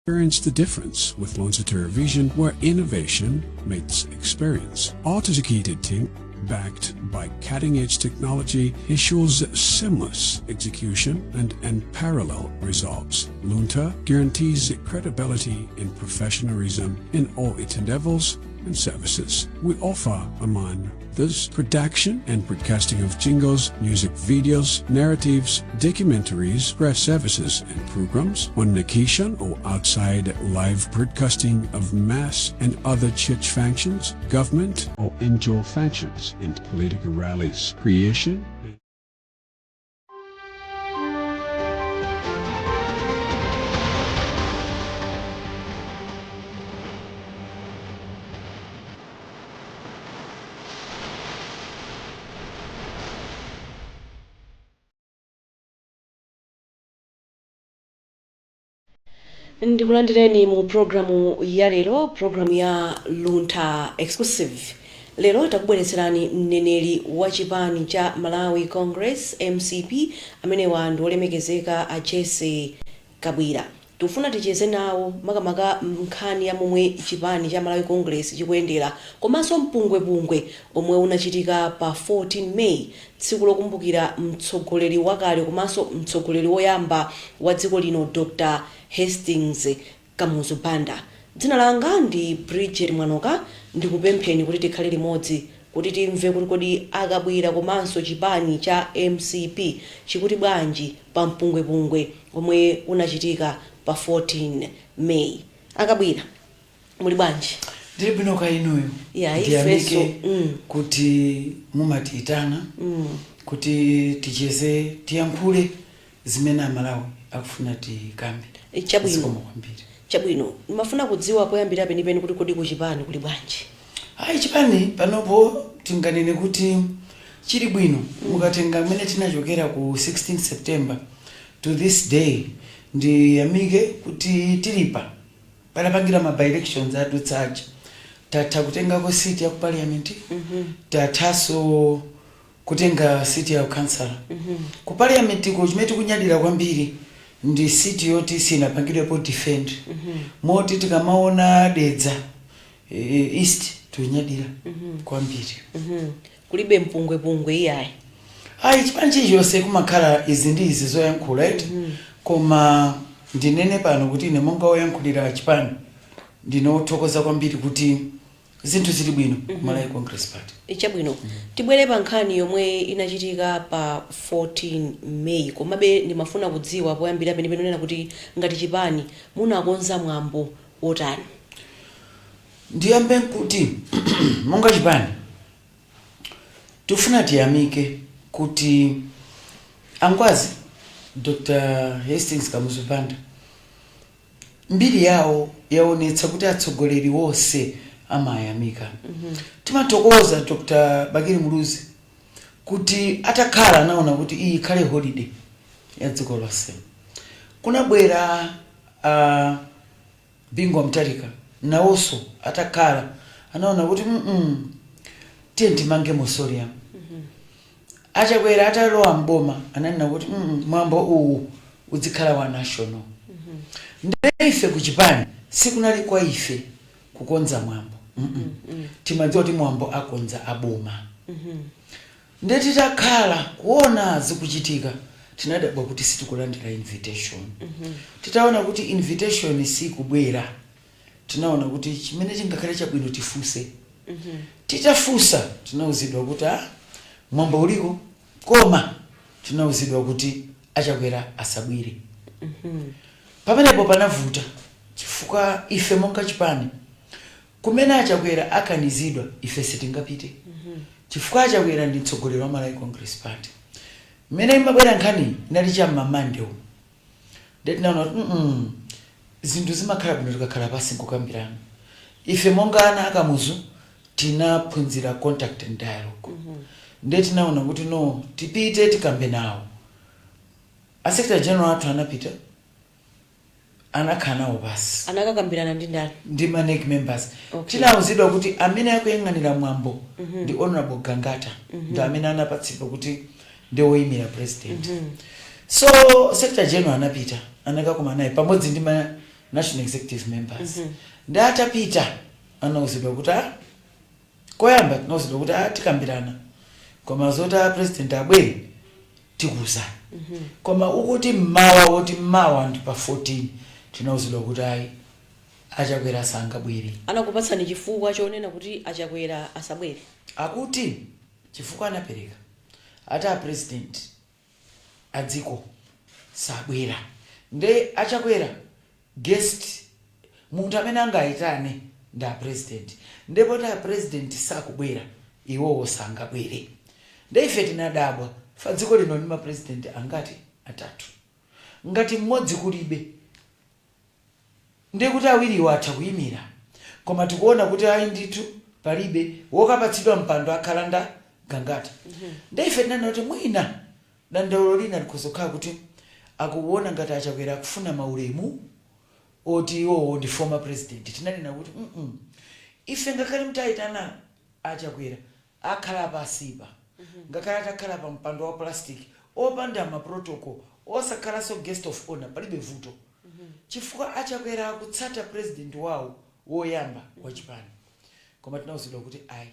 Experience the difference with Luntha Television, where innovation meets experience. Our dedicated team, backed by cutting-edge technology, ensures seamless execution and unparalleled results. Luntha guarantees credibility and professionalism in all its endeavors and services. We offer, among others, production and broadcasting of jingles, music videos, narratives, documentaries, press services and programs on location or outside, live broadcasting of mass and other church functions, government or NGO functions, and political rallies, creation Ndikulandireni mu programu ya lero, programu ya Luntha Exclusive. Lero takubweretserani mneneri wa chipani cha Malawi Congress, MCP. Amenewa ndi olemekezeka a Jesse Kabwira. Tikufuna ticheze nawo makamaka nkhani ya momwe chipani cha Malawi Congress chikuyendera, komanso mpungwepungwe omwe unachitika pa 14 May, tsiku lokumbukira mtsogoleri wakale komanso mtsogoleri woyamba wa dziko lino, Dr Hastings Kamuzu Banda. Dzina langa ndi Bridget Mwanoka. Ndikupempheni kuti tikhale limodzi kuti timve kuti kodi akabwira komanso chipani cha MCP chikuti bwanji pa mpungwepungwe omwe unachitika pa 14 May. Akabwira, muli bwanji? Ndili bwino, ka inuyo? Ya. Ndiyamike Ifenso. Kuti mumatiyitana kuti ticheze, tiyankhule zimene Amalawi akufuna tikambe. Chabwino. Zikomo kwambiri. Chabwino, ndimafuna kudziwa poyambira penipeni kuti kodi kuchipani kuli bwanji? Ayi, chipani panopo tinganene kuti chili bwino. Mukatenga mmene tinachokera ku 16 September to this day, ndiyamike kuti tilipa panapangira ma by-elections adutsaja, tatha kutengako seat ya ku parliament, tathanso kutenga seat ya councillor ku parliament. Ko chimene tikunyadira kwambiri ndi seat yoti sinapangidwepo defend, moti tikamaona Dedza East tikunyadira kwambiri. Kulibe mpungwepungwe iyayi? Ayi, chipani chilichonse kumakhala izi ndi izi zoyankhula, right? Koma ndinene pano kuti ine monga woyankhulira chipani ndine wothokoza kwambiri kuti zinthu zili bwino ku Malawi Congress Party. Chabwino, tibwere pa nkhani yomwe inachitika pa 14 May. Komabe ndimafuna kudziwa poyambira penipeni nena kuti ngati chipani munakonza mwambo wotani? Ndiyambe nkuti monga chipani tifuna tiyamike kuti angwazi Dr Hastings Kamuzu Banda mbiri yawo yaonetsa kuti atsogoleri wonse amayamika. Timathokoza Dr Bakili Muluzi kuti atakhala anaona kuti iyi ikhale holiday ya dziko lonse. Kunabwera Bingu Mutharika, nawonso atakhala anaona kuti tiye timange mausoleum. Achakwera atalowa mboma ananena kuti mwambo uwu uzikhala wa national. Ndiye ife kuchipani sikunali kwa ife kukonza mwambo. Timadziwa kuti mwambo akonza aboma. Ndiye titakhala kuona zikuchitika, tinadabwa kuti sitikulandira invitation. Titaona kuti invitation sikubwera, tinaona kuti chimene chingakhale chabwino tifunse. Titafunsa, tinauzidwa kuti a mwambo uliko, koma tinauzidwa kuti Achakwera asabwere. Pamenepo panavuta chifukwa ife monga chipani, kumene Achakwera akanizidwa ife sitingapite, chifukwa Achakwera ndi mtsogoleri wa Malawi Congress Party. Mmene imabwera nkhani inali cham'mamande umu, ndiye tinaona kuti zinthu zimakhala bwino tikakhala pasi nkukambirana. Ife monga ana akamuzu tinaphunzira contact and dialogue. Ndiye tinaona kuti no, tipite tikambe nawo. A secretary general athu anapita, anakhala nawo pasi. Anakakambirana ndi ndani? Ndi ma NEC members. Okay. Tinauzidwa kuti amene akuyang'anira mwambo ndi Honorable Gangata, ndi amene anapatsidwa kuti ndi woyimira president. So secretary general anapita, anakakumana naye pamodzi ndi ma National executive members. Ndi atapita anauzidwa kuti koyamba tinauzidwa kuti tikambirana, koma zoti a president abwere tikuuzani. Koma ukuti mmawa woti mmawa ndi pa 14, tinauzidwa kuti ayi, aChakwera sangabwere. Anakupatsani chifukwa chonena kuti aChakwera asabwere? Akuti chifukwa anapereka ati a president adziko sabwera, nde aChakwera guest, munthu amene angayitane ndi a president, ndipo ti a president sakubwera, iwowo sangabwere. Nde ife tinadabwa fa dziko lino ndi ma president angati? Atatu. Ngati mmodzi kulibe, ndiye kuti awiriwo atha kuyimira, koma tikuona kuti ayi ndithu, palibe wokapatsidwa mpando, akhala nda Gangata. Nde ife tinanena kuti mwina dandaulo lina likhoza kukhala kuti akuona ngati aChakwera akufuna maulemu oti iwowo ndi former president. Tinanena kuti ife ngakhale mtayitana aChakwera, akhala pasipa, ngakhale atakhala pa mpando wa plastic opanda ma protocol, osakhalanso guest of honor, palibe vuto, chifukwa aChakwera akutsata president wawo woyamba wachipani. Koma tinauzidwa kuti ayi,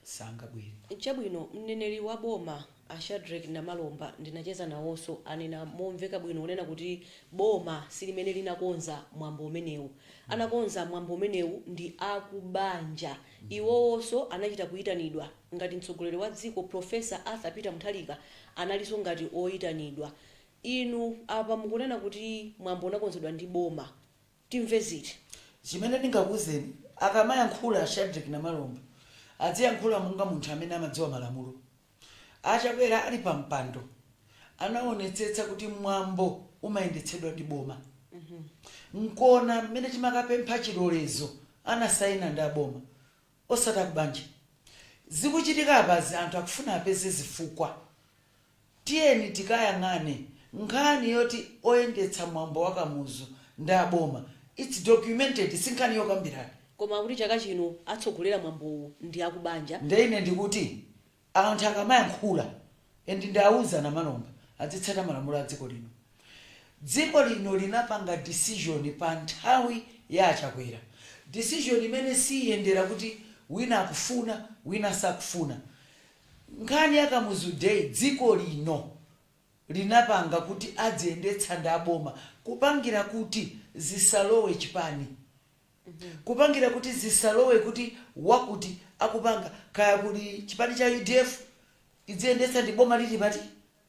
sangabwere. Chabwino. Mneneri wa boma a Shadrack Namalomba ndinacheza nawonso, anena momveka bwino kunena kuti boma silimene linakonza mwambo umenewu. Anakonza mwambo umenewu ndi akubanja. Iwowonso anachita kuyitanidwa, ngati mtsogoleri wa dziko Professor Arthur Peter Mutharika analinso ngati oyitanidwa. Inu apa mukunena kuti mwambo unakonzedwa ndi boma. Timve ziti? Chimene ndingakuwuzeni, akamayankhula Shadrack Namalomba adziyankhula monga munthu amene amadziwa malamulo. AChakwera ali pa mpando anaonetsetsa kuti mwambo umayendetsedwa ndi boma. Nkona mmene timakapempha chilolezo anasaina ndi aboma, osati akubanja. Zikuchitika apazi, anthu akufuna apeze zifukwa. Tiyeni tikayang'ane nkhani yoti oyendetsa mwambo wa Kamuzu ndi aboma. It's documented, si nkhani yokambirana. Koma kuti chaka chino atsogolera mwambowu ndi akubanja. Nde ine ndikuti anthu akamayankhula, and ndawuza Namalomba azitsata malamulo a dziko lino. Dziko lino linapanga decision pa nthawi ya aChakwera, decision imene siyendera kuti wina akufuna, wina sakufuna. Nkhani ya Kamuzu Day, dziko lino linapanga kuti adziyendetsa ndi aboma, kupangira kuti zisalowe chipani, kupangira kuti zisalowe kuti wakuti akupanga, kaya kuli chipani cha UDF, idziyendetsa ndi boma lili pati,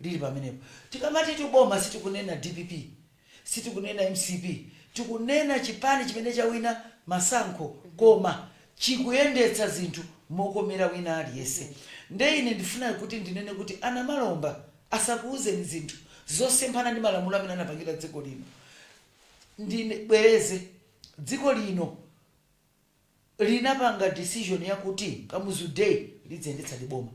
lili pamenepo. Tikamati tiboma, sitikunena DPP, sitikunena MCP, tikunena chipani chimene chawina masankho koma chikuyendetsa zinthu mokomera wina aliyense. Nde ine ndifuna kuti ndinene kuti aNamalomba asakuuzeni zinthu zosemphana ndi malamulo amene anapangira dziko lino. Ndibwereze, dziko lino linapanga decision yakuti Kamuzu Day lidziyendetsa ndi boma.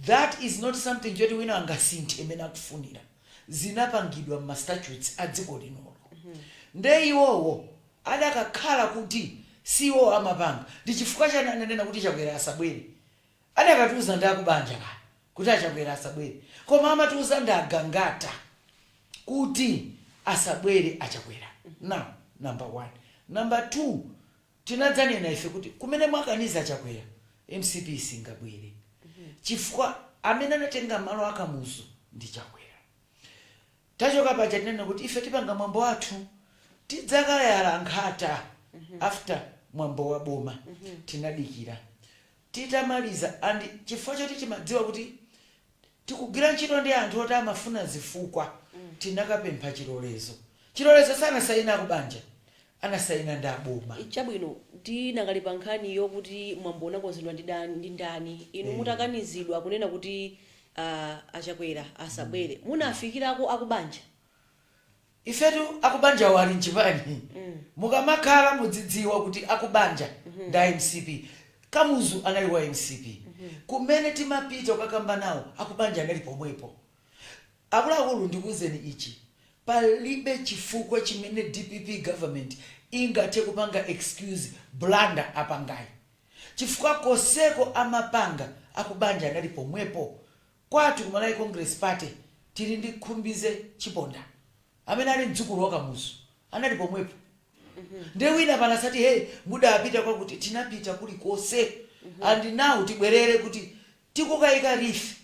That is not something choti wina angasinthe imene akufunira. Zinapangidwa m'ma statutes a dziko linolo. Nde iwowo adakakhala kuti si iwowo amapanga, ndi chifukwa chani ananena kuti Chakwera asabwere? Adakatiuza ndi akubanja kaya kuti aChakwera asabwere, koma amatiuza ndi aGangata kuti asabwere aChakwera. Now, number one. Number two, tinadzanena ife kuti kumene mwakaniza Chakwera, MCP singabwere, chifukwa amene anatenga malo aKamuzu ndi Chakwera. Tachoka paja tinanena kuti ife tipanga mwambo wathu, tidzakayala nkhata after mwambo wa boma. Tinadikira titamaliza, and chifukwa choti timadziwa kuti tikugwira ntchito ndi anthu oti amafuna zifukwa, tinakapempha chilolezo. Chilolezo sanasayina akubanja, anasayina ndi aboma. Chabwino, tinakali pa nkhani yokuti mwambo unakonzedwa ndi ndani. Inu mutakanizidwa kunena kuti aChakwera asabwere, munafikirako akubanja? Ifetu akubanjawo ali mchipani. Mukamakhala mudzidziwa kuti akubanja ndi a MCP. Kamuzu anali wa MCP. Kumene timapita kukakamba nawo, akubanja anali pomwepo. Akuluakulu, ndikuwuzeni ichi, palibe chifukwa chimene DPP government ingathe kupanga excuse blunder apangayi, chifukwa koseko amapanga, akubanja anali pomwepo. Kwathu ku Malawi Congress Party tili ndi Khumbize Chiponda amene ali mdzukulu wa Kamuzu, anali pomwepo. Nde wina panasati, "Hey, mudapita kwakuti." Tinapita kulikonse. And now tibwerere kuti tikukayika wreath,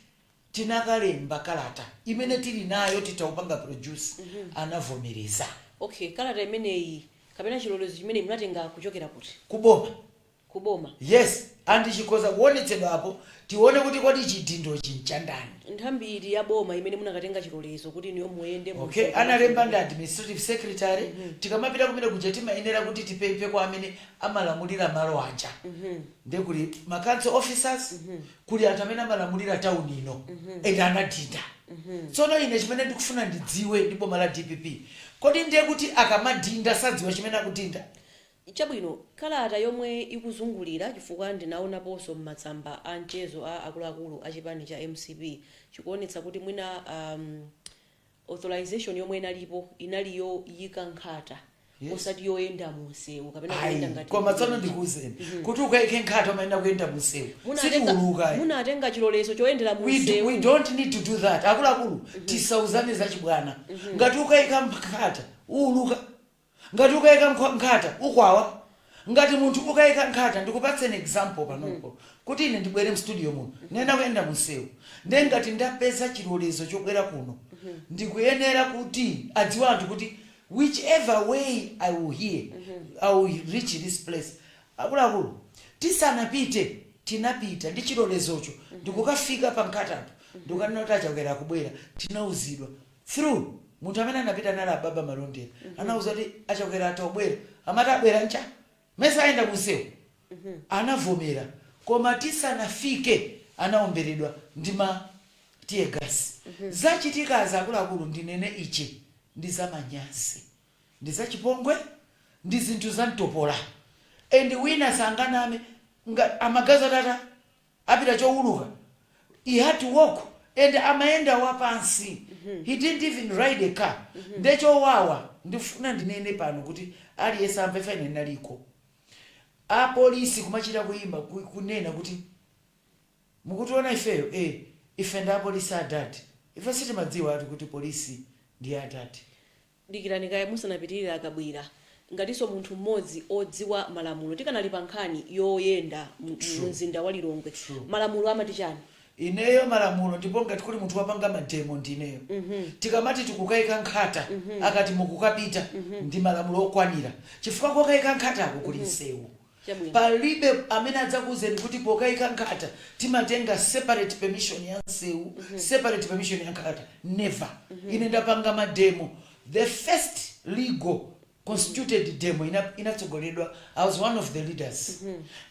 tinakalemba kalata imene tili nayo, titaupanga produce, anavomereza. Okay, kalata imeneyi kapena chilolezo chimene munatenga kuchokera kuti? Kuboma. Kuboma? Yes, and chikhoza kuonetsedwapo, tione kuti kodi chidindo chinchandani. Nthambi iti ya boma imene munakatenga chilolezo kuti niyo muyende Okay, analemba ndi administrative secretary. Tikamapita kumene kuja, timayenera kuti tipemphe kwa amene amalamulira malo aja. Nde kuli ma council officers, kuli anthu amene amalamulira town ino, and anadinda. Tsono ine chimene ndikufuna ndidziwe ndi boma la DPP, kodi ndiye kuti akamadinda sadziwa chimene akudinda? Chabwino, kalata yomwe ikuzungulira, chifukwa ndinaonaponso m'matsamba a mchezo a akuluakulu a chipani cha MCP, chikuonetsa kuti mwina authorization yomwe inalipo inali yoyika nkhata, osati yoyenda munsewu kapena kuyenda Ayi, ngati koma tsono ndikuwuzeni kuti ukayike nkhata umayenda kuyenda munsewu. Sitiuluka. Munatenga chilolezo choyendera munsewu? We don't need to do that. Akuluakulu, tisauzane zachibwana. Ngati ukayika nkhata uuluka, ngati ukayika nkhata ukwawa. Ngati munthu ukayika nkhata, ndikupatseni example panopo kuti ine ndibwere mstudio muno, nena kuyenda munsewu. Nde ngati ndapeza chilolezo chobwera kuno, ndikuyenera kuti adziwe anthu kuti whichever way I will hear, I will reach this place. Akuluakulu, tisanapite, tinapita ndi chilolezocho, ndikukafika pa nkhatapo, ndikukanena kuti aChakwera akubwera. Tinauzidwa through munthu amene anapita, nali ababa Malondera, anauza kuti aChakwera atobwera. Amati abwera ncha mese ayenda munsewu? Anavomera, koma tisanafike anaomberedwa ndi ma tear gas. Zachitikazi, akuluakulu, ndinene ichi, ndi zamanyazi, ndi zachipongwe, ndi zinthu zamtopola, and wina sanganame. Amagazi atata apita chowuluka. He had to walk and amayenda wapansi. He didn't even ride a car. Ndechowawa, ndifuna ndinene pano kuti aliyense amve, fene naliko apolisi kumachita kuyimba kunena kuti, "Mukutiona ifeyo, ife ndi apolisi adadi." Ife sitimadziwa ati kuti polisi ndi adadi. Dikirani kaye musanapitirire, akabwera. Ngatinso munthu mmodzi odziwa malamulo, tikanali pa nkhani yoyenda mu mzinda wa Lilongwe, True. malamulo amati chani? Ineyo malamulo, ndipo ngati kuli munthu wapanga mademo ndineyo. Tikamati tikukayika nkhata, akati mukukapita, ndi malamulo okwanira, chifukwa kokayika nkhatako kuli msewu. Palibe amene adzakuwuzeni kuti pokayika nkhata timatenga separate permission ya msewu, separate permission ya nkhata. Never. Ine ndapanga mademo. The first legal constituted demo inatsogoleredwa, I was one of the leaders.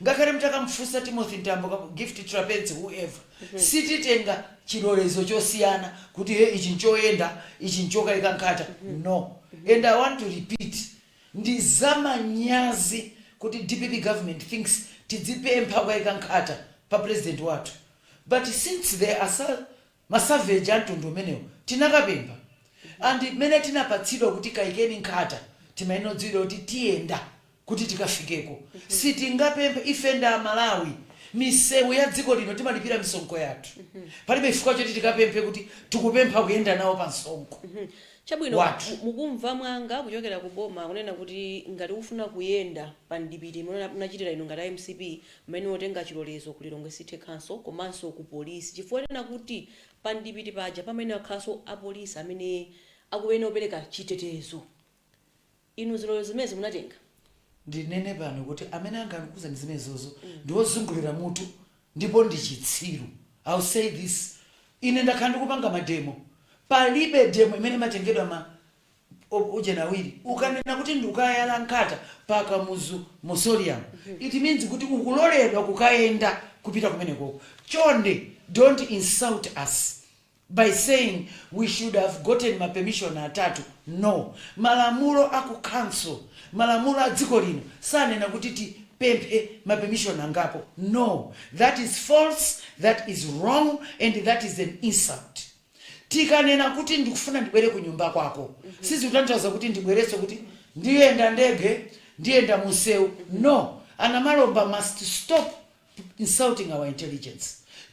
Ngakhale mutakamfunsa Timothy Mtambo, Gift Trapence, whoever, sititenga chilolezo chosiyana kuti he, ichi nchoyenda, ichi nchokayika nkhata. No. And I want to repeat, ndi zamanyazi kuti DPP government thinks tidzipempha kukayika nkhata pa president wathu. But since there are masavage a mtundu umenewo, tinakapempha, and mmene tinapatsidwa kuti kayikeni nkhata, timayenera kudziwira kuti tiyenda kuti tikafikeko. Sitingapemphe. Ife ndi Amalawi, misewu ya dziko lino timalipira misonkho yathu. Palibe chifukwa choti tikapemphe kuti tikupempha kuyenda nawo pa msonkho Chabwino. wathu. Mukumva mwanga kuchokera ku boma kunena kuti ngati ufuna kuyenda pa mdipiti imene munachitira inu ngati MCP, mmene otenga chilolezo ku Lilongwe City Council komanso ku polisi, chifukwa tena kuti pa mdipiti paja pamene akhalanso apolisi amene akuyenera kupereka chitetezo, inu zilolezo zimene munatenga? Ndinene pano kuti amene angakuuzani zimenezozo ndi wozungulira mutu ndipo ndi chitsiru. I'll say this, ine ndakhala ndikupanga mademo. Palibe demo imene imatengedwa ma ujena awiri. Ukanena kuti ndikukayala nkhata pa Kamuzu Mausoleum, it means kuti ukuloledwa kukayenda kupita kumenekoko. Chonde, don't insult us by saying we should have gotten ma permission atatu. No. Malamulo aku council, malamulo a dziko lino sanena kuti tipemphe ma permission angapo. No, that is false, that is wrong, and that is an insult. Tikanena kuti ndikufuna ndibwere ku nyumba kwako, sizikutanthauza kuti ndibwerenso kuti ndiyenda ndege, ndiyenda munsewu. No. Anamalomba must stop insulting our intelligence.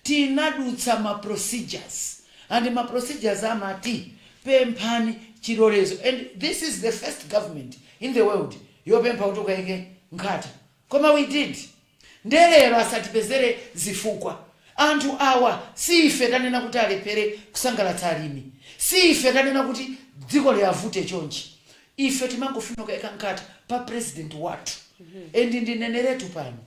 Tinadutsa ma procedures, and ma procedures amati pemphani chilolezo, and this is the first government in the world. Yopempha kuti ukayike nkhata, koma we did. Ndelero asatipezere zifukwa anthu awa. Si ife tanena kuti alephere kusangalatsa alimi, si ife tanena kuti dziko liyavute chonchi. Ife timangofuna kuyika nkhata pa president wathu. And ndineneretu pano,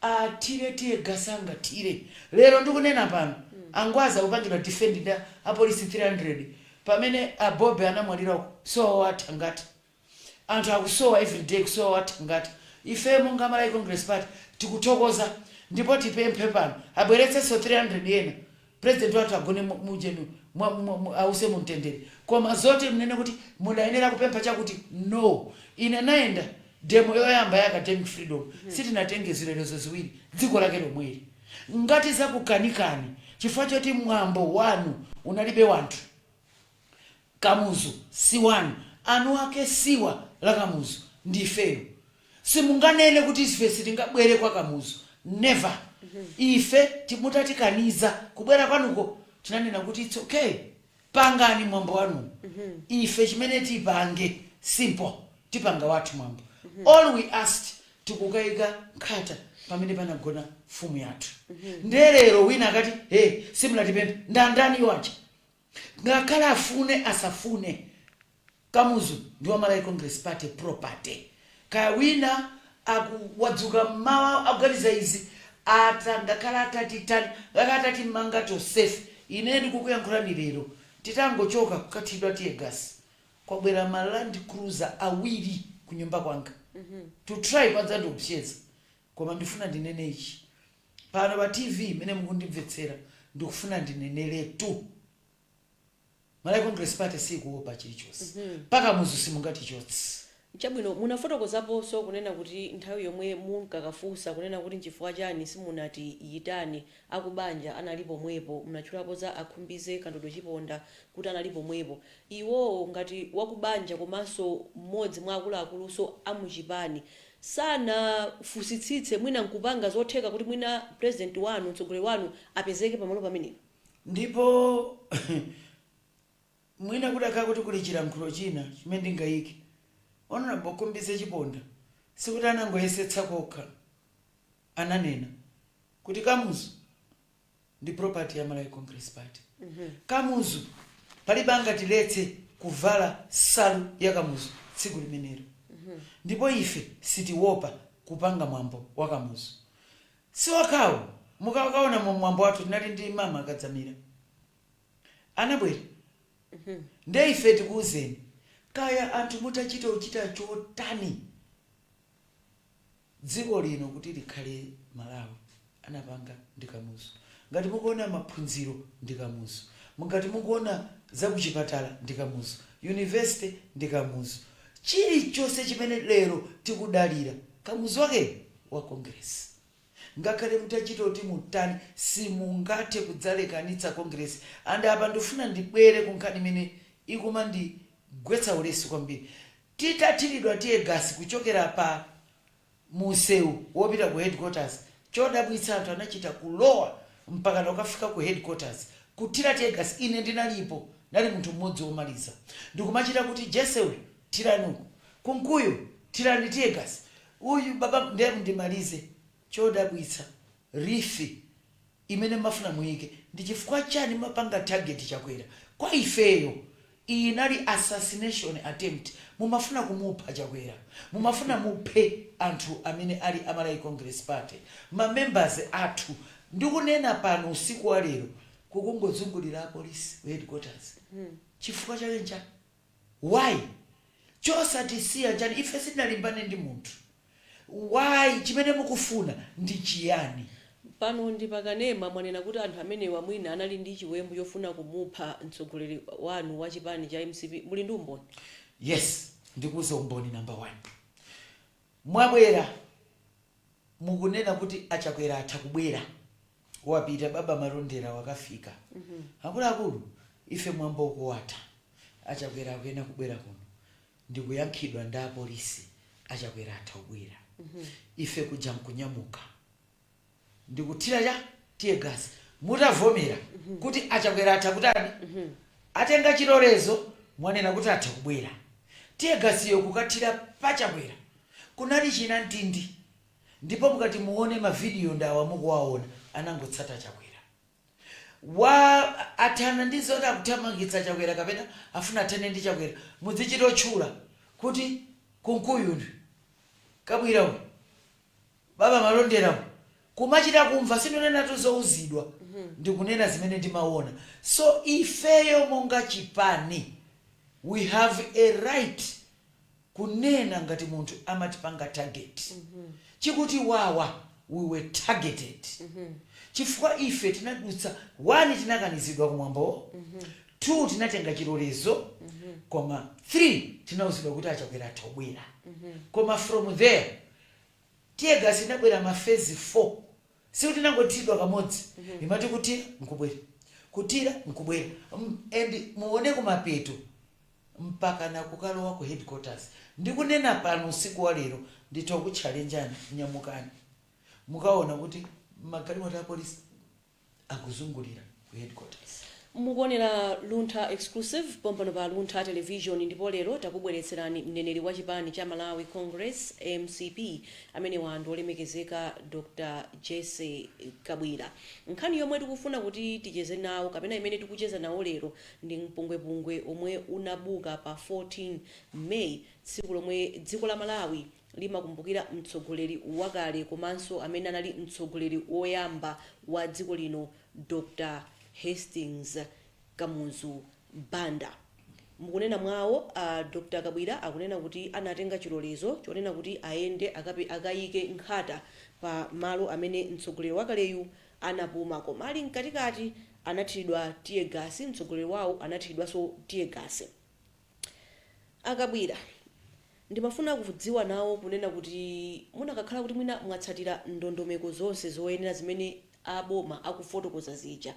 athire tear gas angathire lero, ndikunena pano, angwazi akupangidwa defend ndi apolisi 300, pamene abobe anamwalira kusowa wathangata. Anthu akusowa everyday, kusowa wathangata. Ife monga Malawi Congress Party tikuthokoza, ndipo tipemphe pano abweretsenso 300 ena, president wathu agone mujenu ause mumtendere. Koma zoti mnene kuti mudayenera kupempha chakuti, no. Ine nayenda demo yoyamba ya academic freedom, sitinatenge zilolezo ziwiri, dziko lake lomweli. Ngati zakukanikani chifukwa choti mwambo wanu unalibe wanthu, Kamuzu si wanu, anu ake siwa la Kamuzu ndifeyo. Simunganene kuti ife sitingabwere kwa Kamuzu, never. Ife timutatikaniza kubwera kwanuko, tinanena kuti it's okay, pangani mwambo wanu. Ife chimene tipange, simple, tipanga wathu mwambo. All we asked, tikukayika nkhata pamene panagona mfumu yathu. Ndelero wina akati, "Hey, simunatipemphe," ndandani iwacha? Ngakhale afune asafune, Kamuzu ndi wa Malawi Congress Party property. Kaya wina wadzuka mmawa akuganiza izi, ata ngakhale atati tani, ngakhale atati mmanga tonsefe. Ine ndikukuyankhulani lero, titangochoka kukathidwa tear gas, kwabwera ma Land Cruiser awiri kunyumba kwanga to try kwadzandiopseza. Koma ndifuna ndinene ichi pano pa TV imene mukundimvetsera, ndikufuna ndineneretu, Malawi Congress Party sikuopa chilichonse. Mpaka Muzu simungatichotse. Chabwino, munafotokozaponso kunena kuti nthawi yomwe munkakafunsa kunena kuti nchifukwa chani simunati yitani akubanja, anali pomwepo. Munatchulapo za Akhumbize Kandodo Chiponda kuti anali pomwepo. Iwowo ngati wakubanja komanso mmodzi mwa akuluakuluso amuchipani, sanafunsitsitse mwina nkupanga zotheka kuti mwina president wanu, mtsogoleri wanu, apezeke pamalo pamenepo? Ndipo mwina kudakhala kuti kuli chilankhulo china chimene ndingayike, Honorable Khumbize Chiponda sikuti anangoyesetsa kokha, ananena kuti Kamuzu ndi property ya Malawi Congress Party. Kamuzu palibe angatiletse kuvala salu ya Kamuzu tsiku limenelo, ndipo ife sitiopa kupanga mwambo wa Kamuzu. Siwakhawo, mukakaona mu mwambo wathu tinali ndi mama Akadzamira anabwera. Nde ife tikuwuzeni, kaya anthu mutachita uchita chotani, dziko lino kuti likhale Malawi anapanga ndi Kamuzu. Ngati mukuona maphunziro, ndi Kamuzu. Ngati mukuona zakuchipatala, ndi Kamuzu. University ndi Kamuzu. Chilichonse chimene lero tikudalira, Kamuzu wake wa Congress. Ngakhale mutachita kuti mutani, simungathe kudzalekanitsa Congress. And apa ndifuna ndibwere ku nkhani imene ikumandigwetsa ulesi kwambiri. Titathiridwa tear gas kuchokera pa munsewu wopita ku headquarters, chodabwitsa anthu anachita kulowa mpaka ukafika ku headquarters kuthira tear gas. Ine ndinalipo, ndali munthu mmodzi womaliza, ndikumachita kuti, "Jese uyu thirani uku, Kunkuyu thirani tear gas uyu baba." Ndiye ndimalize, chodabwitsa wreath imene mafuna muyike, ndi chifukwa chani mapanga target Chakwera? Kwa ifeyo iyi inali assassination attempt. Mumafuna kumupha Chakwera, mumafuna muphe anthu amene ali a Malawi Congress Party, ma members athu. Ndikunena pano usiku wa lero, kukungodzungulira apolisi ku headquarters, chifukwa chake nchani? Why? Chosatisiya nchani? Ife sitinalimbane ndi munthu. Why? Chimene mukufuna ndi chiyani? Pano ndi pakanema, mwanena kuti anthu amenewa mwina anali ndi chiwembu chofuna kumupha mtsogoleri wanu wa chipani cha MCP. Muli ndi umboni? Yes, ndikuuza umboni number one. Mwabwera mukunena kuti Achakwera atha kubwera, wapita baba Malondera, wakafika. Akuluakulu, ife mwambo ukuwatha, Achakwera akuyena kubwera kuno, ndikuyankhidwa ndi apolisi, Achakwera atha kubwera. Ife kuja nkunyamuka ndikuthira cha tear gas, mutavomera kuti Achakwera atha kutani, atenga chilolezo, mwanena kuti atha kubwera. Teargasiyo kukathira paChakwera kunali china mtindi, ndipo mukati muone mavidiyo ndawa mukuwaona, anangotsata Chakwera. Wa athana ndi zoti akuthamangitsa Chakwera kapena afuna athane ndi Chakwera, mudzichita otchula kuti Kunkuyu, Kabwira uyu, Baba Malondera, kumachita kumva. Sindinena zouzidwa, ndikunena zimene ndimaona. So ifeyo monga chipani we have a right kunena ngati munthu amatipanga target. Chikuti wawa, we were targeted chifukwa ife tinadutsa: one, tinakanizidwa kumwambo; two, tinatenga chilolezo; koma three, tinauzidwa kuti aChakwera atha kubwera. Koma from there teargas inabwera ma phase 4. Sikuti inangothidwa kamodzi, imati kuthira nkubwera, kuthira nkubwera. And muone kumapeto mpaka na kukalowa ku headquarters. Ndikunena pano usiku wa lero, nditha kutchalenjani, nyamukani mukaona kuti magalimoto a polisi akuzungulira ku headquarters. Mukuonera Luntha Exclusive pompano pa Luntha Television, ndipo lero takubweretserani mneneri wa chipani cha Malawi Congress, MCP, amene ndi olemekezeka Dr Jesse Kabwira. Nkhani yomwe tikufuna kuti ticheze nawo kapena imene tikucheza nawo lero ndi mpungwepungwe omwe unabuka pa 14 May, tsiku lomwe dziko la Malawi limakumbukira mtsogoleri wakale komanso amene anali mtsogoleri woyamba wa dziko lino, Dr Hastings Kamuzu Banda. Mukunena mwawo, Dr Kabwira akunena kuti anatenga chilolezo chonena kuti ayende akayike nkhata pa malo amene mtsogoleri wakaleyu anapuma, koma ali mkatikati anathiridwa tear gas, mtsogoleri wawo anathiridwanso tear gas. Akabwira, ndimafuna kudziwa nawo kunena kuti munakakhala kuti mwina mwatsatira ndondomeko zonse zoyenera zimene aboma akufotokoza zija,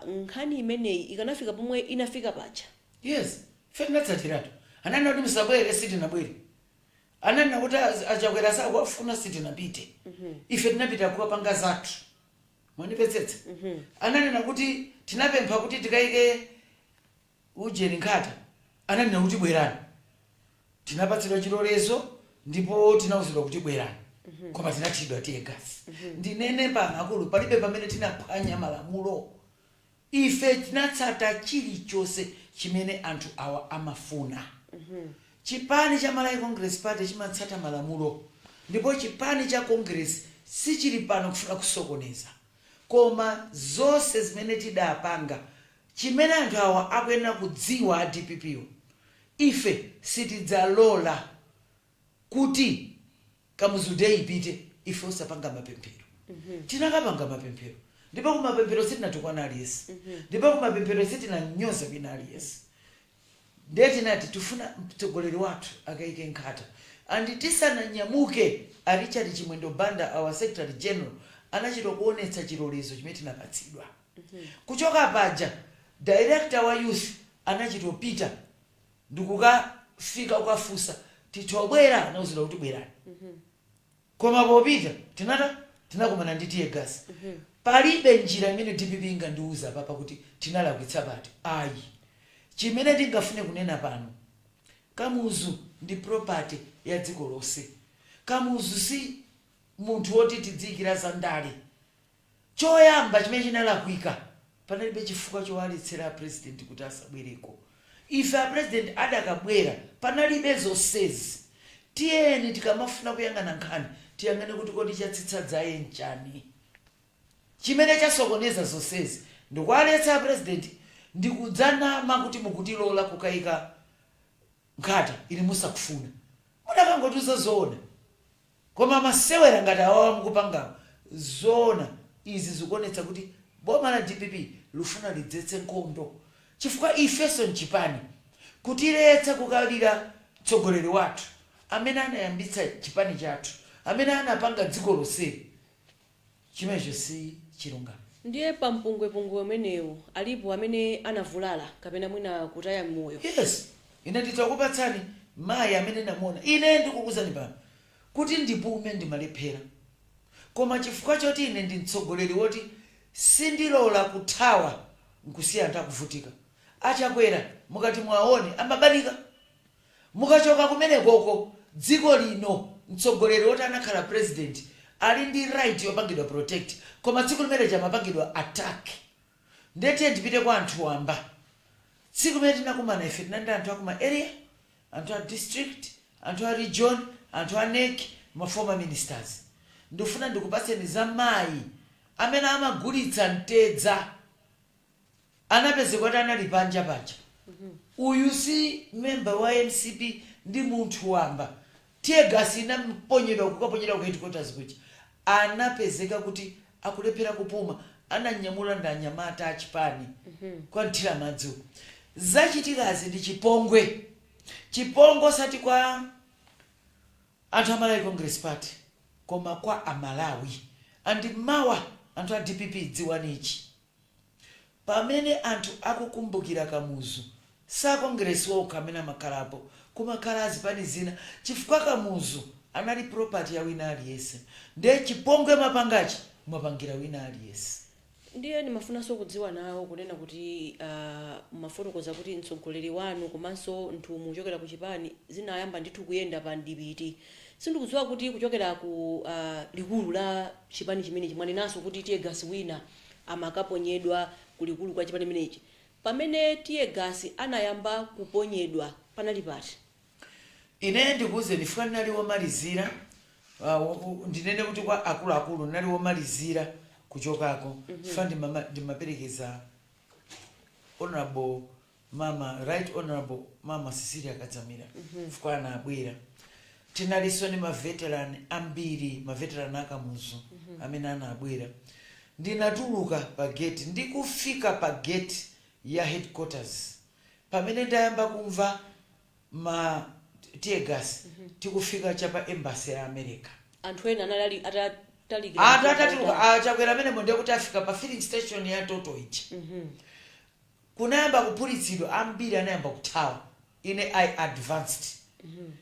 nkhani imeneyi ikanafika pomwe inafika paja? Yes, ife tinatsatiratu. Ananena kuti musabwere, sitinabwere. Ananena kuti aChakwera sakuwafuna, sitinapite. Ife tinapita kukapanga zathu, mwandipetsetsa? Ananena kuti tinapempha kuti tikayike ujeni nkhata, ananena kuti bwerani. Tinapatsidwa chilolezo ndipo tinauzidwa kuti bwerani, koma tinathiridwa tear gas. Ndinene pano akulu, palibe pamene tinaphwanya malamulo. Ife tinatsata chilichonse chimene anthu awa amafuna. Chipani cha Malawi Congress Party chimatsata malamulo, ndipo chipani cha Congress sichili pano kufuna kusokoneza. Koma zonse zimene tidapanga, chimene anthu awa akuyenera kudziwa a DPP, ife sitidzalola kuti Kamuzu Day ipite ife osapanga mapemphero. Tinakapanga mapemphero, ndipo kumapemphero sitinatukwana aliyense, ndipo kumapemphero sitinanyoza kwina aliyense. Ndiye tinati tifuna mtsogoleri wathu akayike nkhata, and tisananyamuke a Richard Chimwendo Banda, our secretary general, anachita kuonetsa chilolezo chimene tinapatsidwa. Kuchoka paja director wa youth anachitopita ndikukafika kukafunsa titobwera, anauzidwa kuti bwerani. Koma popita tinata tinakumana ndi tear gas. Palibe njira imene DPP ingandiuza papa kuti tinalakwitsa pati, ayi. Chimene ndingafune kunena pano, Kamuzu ndi property ya dziko lonse. Kamuzu si munthu woti tidziyikira za ndale. Choyamba chimene chinalakwika, panalibe chifukwa chowaletsera a president kuti asabwereko. Ife a president adakabwera, panalibe zonsezi. Tiyeni tikamafuna kuyang'ana nkhani, tiyang'ane kuti kodi chatsitsa dzaye nchani? Chimene chasokoneza zonsezi ndikuwaletsa a president, ndikudzanama kuti mukutilola kukayika nkhata ili musakufuna. Mudakangotiuza zoona. Koma masewera ngati awawa mukupangawo, zoona izi zikuonetsa kuti boma la DPP lufuna lidzetse nkhondo, chifukwa ifenso mchipani kutiletsa kukalira mtsogoleri wathu amene anayambitsa chipani chathu, amene anapanga dziko lonseli, chimenecho si chilungamo. Ndiye pampungwepungwe umenewu alipo amene anavulala kapena mwina kutaya moyo? Yes, ine nditakupatsani mayi amene namuona. Ine ndikukuzani pano kuti ndipume ndimalephera, koma chifukwa choti ine ndi mtsogoleri woti sindilola kuthawa nkusiya anthu akuvutika. Achakwera mukati mwaone amabanika. Mukachoka kumenekoko, dziko lino mtsogoleri woti anakhala president ali ndi right yopangidwa protect, koma tsiku limene chamapangidwa attack. Ndetiye ndipite kwa anthu wamba. Tsiku limene tinakumana ife, tinali ndi anthu akuma area, anthu a district, anthu a region, anthu a NEC, ma former ministers. Ndikufuna ndikupatseni za mayi amene amagulitsa mtedza, anapezeka kuti anali panja paja. Uyu si member wa MCP, ndi munthu wamba. Teargas inamponyedwa, kukaponyedwa ku headquarters kuja, anapezeka kuti akulephera kupuma, ananyamula ndi anyamata achipani kwanthira madzi uku. Zachitikazi ndi chipongwe, chipongwe osati kwa anthu a Malawi Congress Party, koma kwa Amalawi. And mawa anthu a DPP, dziwani ichi: pamene anthu akukumbukira Kamuzu, sa Congress wokha amene amakhalapo, kumakhala azipani zina, chifukwa Kamuzu anali property ya wina aliyense. Ndiye chipongwe mapangachi mwapangira wina aliyense. Ndiye ndimafunanso kudziwa nawo kunena kuti mafotokoza kuti mtsogoleri wanu komanso nthumwi kuchokera ku chipani zinayamba ndithu kuyenda pa mdipiti. Sindikudziwa kuti kuchokera ku likulu la chipani chimenechi, mwanenanso kuti teargas wina amakaponyedwa ku likulu kwa chipani chimenechi. Pamene teargas anayamba kuponyedwa panali pati? Ine ndikuwuzeni, chifukwa ndinali womalizira, ndinene kuti kwa akuluakulu ndinali womalizira kuchokako, chifukwa ndimaperekeza Honorable Mama, Right Honorable Mama Cecilia Kadzamira, chifukwa anabwera. Tinalinso ndi maveteran ambiri, maveteran aKamuzu amene anabwera. Ndinatuluka pa gate, ndikufika pa gate ya headquarters pamene ndayamba kumva ma teargas, tikufika chapa embassy ya America. Anthu ena anali ali atatalikira. Anthu atatuluka, aChakwera amene ndiye kuti afika pa filling station ya Total iji, kunayamba kuphulitsidwa, ambiri anayamba kuthawa. Ine I advanced,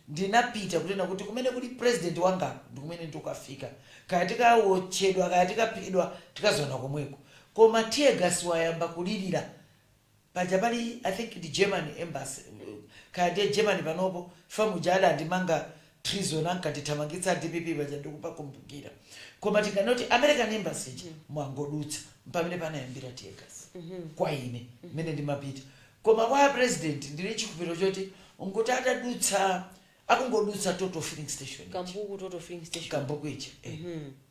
ndinapita kunena kuti kumene kuli president wanga ndi kumene ndikukafika, kaya tikawotchedwa, kaya tikaphedwa, tikaziona komweko. Koma teargas wayamba kulirira paja pali, I think ndi German embassy, kaya ndiye Germany panopo famuja adandimanga treason, ankatithamangitsa DPP paja, ndikupakumbukira. Koma tikanoti American embassy ija mwangodutsa, pamene panayambira teargas kwa ine mmene ndimapita. Koma kwa president, ndili chikhulupiriro choti nkuti atadutsa, akungodutsa Total filling station ija. Kambuku Total filling station. Kambuku ija, eh.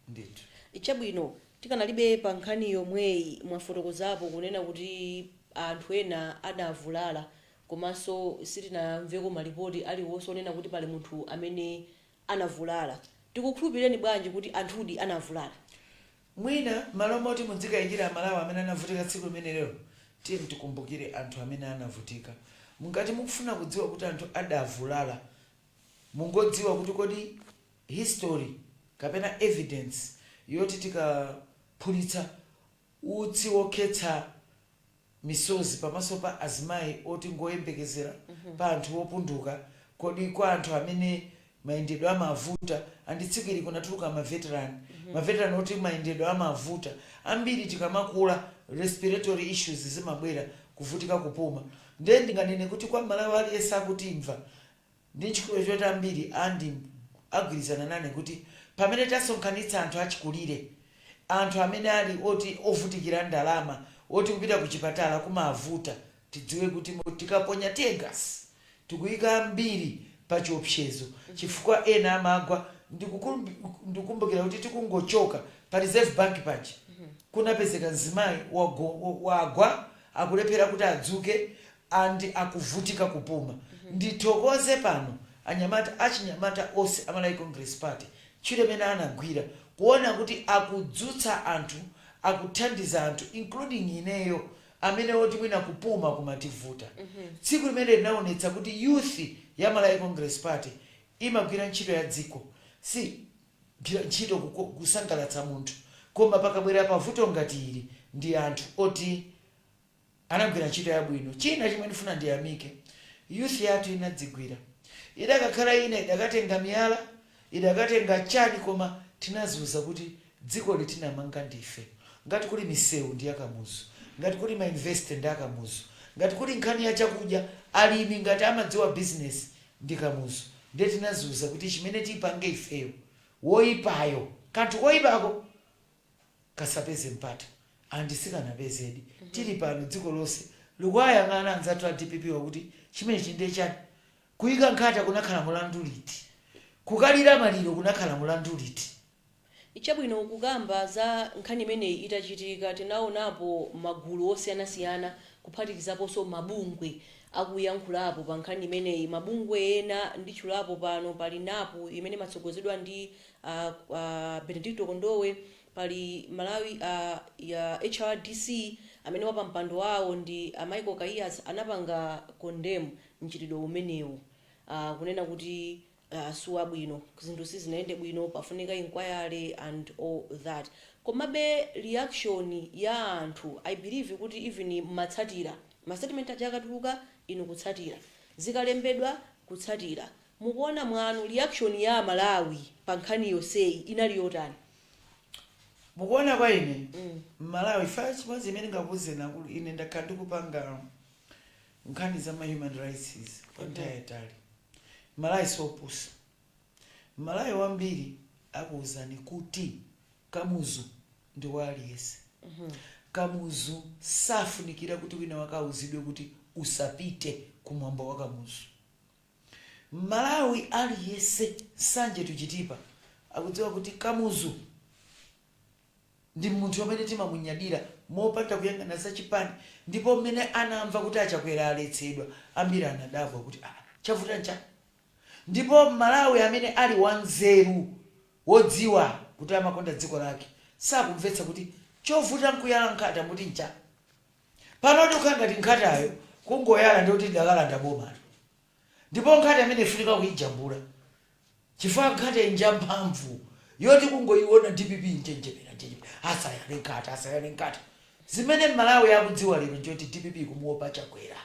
Ndithu. Chabwino, tikanalibe pa nkhani yomweyi, mwafotokozapo kunena kuti anthu ena adavulala, komanso sitinamveko malipoti aliwonse onena kuti pali munthu amene anavulala. Tikukhulupireni bwanji kuti anthudi anavulala? Mwina malo moti mudzikayikira Amalawi amene anavutika tsiku limenelo, tiye tikumbukire anthu amene anavutika. Mungati mukufuna kudziwa kuti anthu adavulala, mungodziwa kuti kodi history kapena evidence yoti tikaphulitsa utsi wokhetsa misozi pamaso pa azimayi oti ngoyembekezera, pa anthu opunduka, kodi kwa anthu amene mayendedwe amavuta, and tsiku ili kunatuluka maveteran, maveteran oti mayendedwe amavuta ambiri. Tikamakula, respiratory issues zimabwera, kuvutika kupuma. Ndiye ndinganene kuti kwa Malawi aliyense akutimva, ndi nchikhulupiriro choti ambiri andi agwirizana nane kuti pamene tasonkhanitsa anthu achikulire, anthu amene ali oti ovutikira ndalama, oti kupita ku chipatala kumavuta, tidziwe kuti tikaponya teargas tikuyika ambiri pa chiopsezo, chifukwa ena amagwa. Ndikukumbukira kuti tikungochoka pa Reserve Bank paja, kunapezeka mzimayi wagwa, akulephera kuti adzuke and akuvutika kupuma. Ndithokoze pano anyamata, achinyamata onse a Malawi Congress Party, ntchito imene anagwira kuona kuti akudzutsa anthu, akuthandiza anthu, including ineyo amene oti mwina kupuma kumativuta. Tsiku limene linaonetsa kuti youth ya Malawi Congress Party imagwira ntchito ya dziko, si gwira ntchito kusangalatsa munthu. Koma pakabwera pavuto ngati ili, ndi anthu oti anagwira ntchito yabwino. China chimwe ndifuna ndiyamike, youth yathu inadzigwira. Idakakhala ina idakatenga miyala, idakatenga chani, koma tinazuza kuti dziko litinamanga ndife. Ngati kuli misewu ndi yaKamuzu, ngati kuli ma university ndi aKamuzu, ngati kuli nkhani ya chakudya, alimi ngati amadziwa business. Ndi Kamuzu. Ndiye tinaziuza kuti chimene tipange ifeyo, woyipayo, kanthu koyipako kasapeze mpata, and sikanapezedi. Tili pano, dziko lonse likuwayang'ana anzathu a DPP wakuti chimene chinde chani. Kuyika nkhata kunakhala mulandu liti? Kukalira maliro kunakhala mulandu liti? Chabwino, kukamba za nkhani imeneyi itachitika, tinaonapo magulu osiyanasiyana, kuphatikizaponso mabungwe, akuyankhulapo pa nkhani imeneyi. Mabungwe ena nditchulapo pano, pali NAPO imene imatsogozedwa ndi Benedicto Kondowe, pali Malawi ya HRDC amene wapampando wawo ndi Michael Kaiyatsa. Anapanga condemn mchitidwe umenewu, kunena kuti siwabwino, zinthu sizinayende bwino, pafunika inquiry and all that. Komabe reaction ya anthu, I believe kuti even matsatira ma statement aja akatuluka, inu kutsatira, zikalembedwa kutsatira, mukuona mwanu reaction ya Malawi pa nkhani yonseyi inali yotani? Mukuona kwa ine, Mmalawi fa chimodzi imene ngakuwuzeni akulu, ine ndakhala ndikupanga nkhani za ma human rights kwa nthawi yayitali. Malawi siopusa. Malawi wambiri akuwuzani kuti Kamuzu ndi wa aliyense. Kamuzu safunikira kuti wina wakauzidwe kuti usapite kumwambo wa Kamuzu. Malawi aliyense, Nsanje to Chitipa, akudziwa kuti Kamuzu ndi munthu amene timamunyadira mopanda kuyang'ana zachipani. Ndipo mmene anamva kuti aChakwera aletsedwa, ambiri anadabwa kuti, "Ah, chavuta ncha?" Ndipo Malawi amene ali wanzeru, wodziwa kuti amakonda dziko lake, sakumvetsa kuti chovuta nkuyala nkhata muti ncha. Pano tikukhala ngati nkhatayo kungoyala ndi kuti tidakalanda bomalo. Ndipo nkhata imene ifunika kuyijambula, chifukwa nkhata inja mphamvu yoti kungoyiona DPP njenjemera njenjemera. Asayale nkhata, asayale nkhata. Zimene Malawi akudziwa lero njoti DPP kumuopa Chakwera,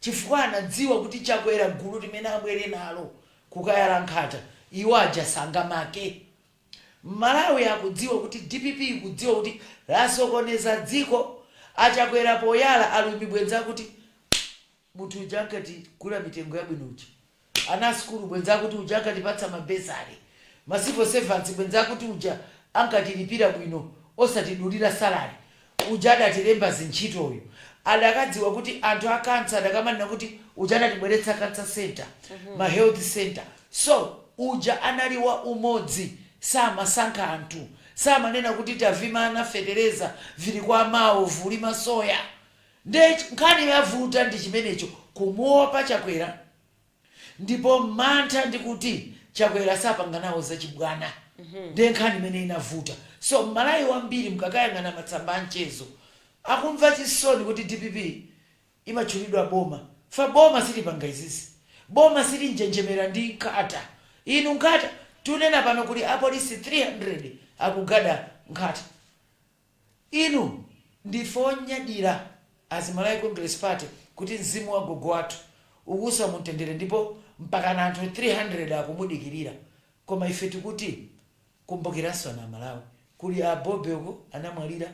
chifukwa anadziwa kuti Chakwera gulu limene abwere nalo kukayala nkhata, iwo aja sangamake. Malawi akudziwa kuti DPP ikudziwa kuti lasokoneza dziko. Achakwera poyala, alimi bwenza kuti munthu uja ankati gula mitengo yabwino uja, ana sukulu bwenza kuti uja ankatipatsa ma bursary, ma civil servants bwenza kuti uja ankatilipira bwino osatidulira salary, uja adatilemba zintchitoyo, adakadziwa kuti anthu a cancer adakamanena kuti uja adatibweretsa cancer center, ma health center. So uja anali wa umodzi, samasankha anthu, samanena kuti tavimana fetereza vili kwa mawo vulima soya. Nde nkhani yavuta ndi chimenecho, kumuopa Chakwera. Ndipo mantha ndi kuti Chakwera sapanga nawo zachibwana, ndiye nkhani imene inavuta. So Malawi wambiri, mukakayang'ana matsamba a mchezo, akumva chisoni kuti DPP imatchulidwa boma. Fa boma silipanga izizi, boma silinjenjemera ndi nkhata. Inu, nkhata tunena pano kuli apolisi 300 akugada nkhata. Inu, ndife onyadira as Malawi Congress Party kuti mzimu wa gogo wathu ukuusa mumtendere, ndipo mpakana anthu 300 akumudikirira. Koma ife tikuti kumbukiranso ana Malawi, kuli abobe uko anamwalira,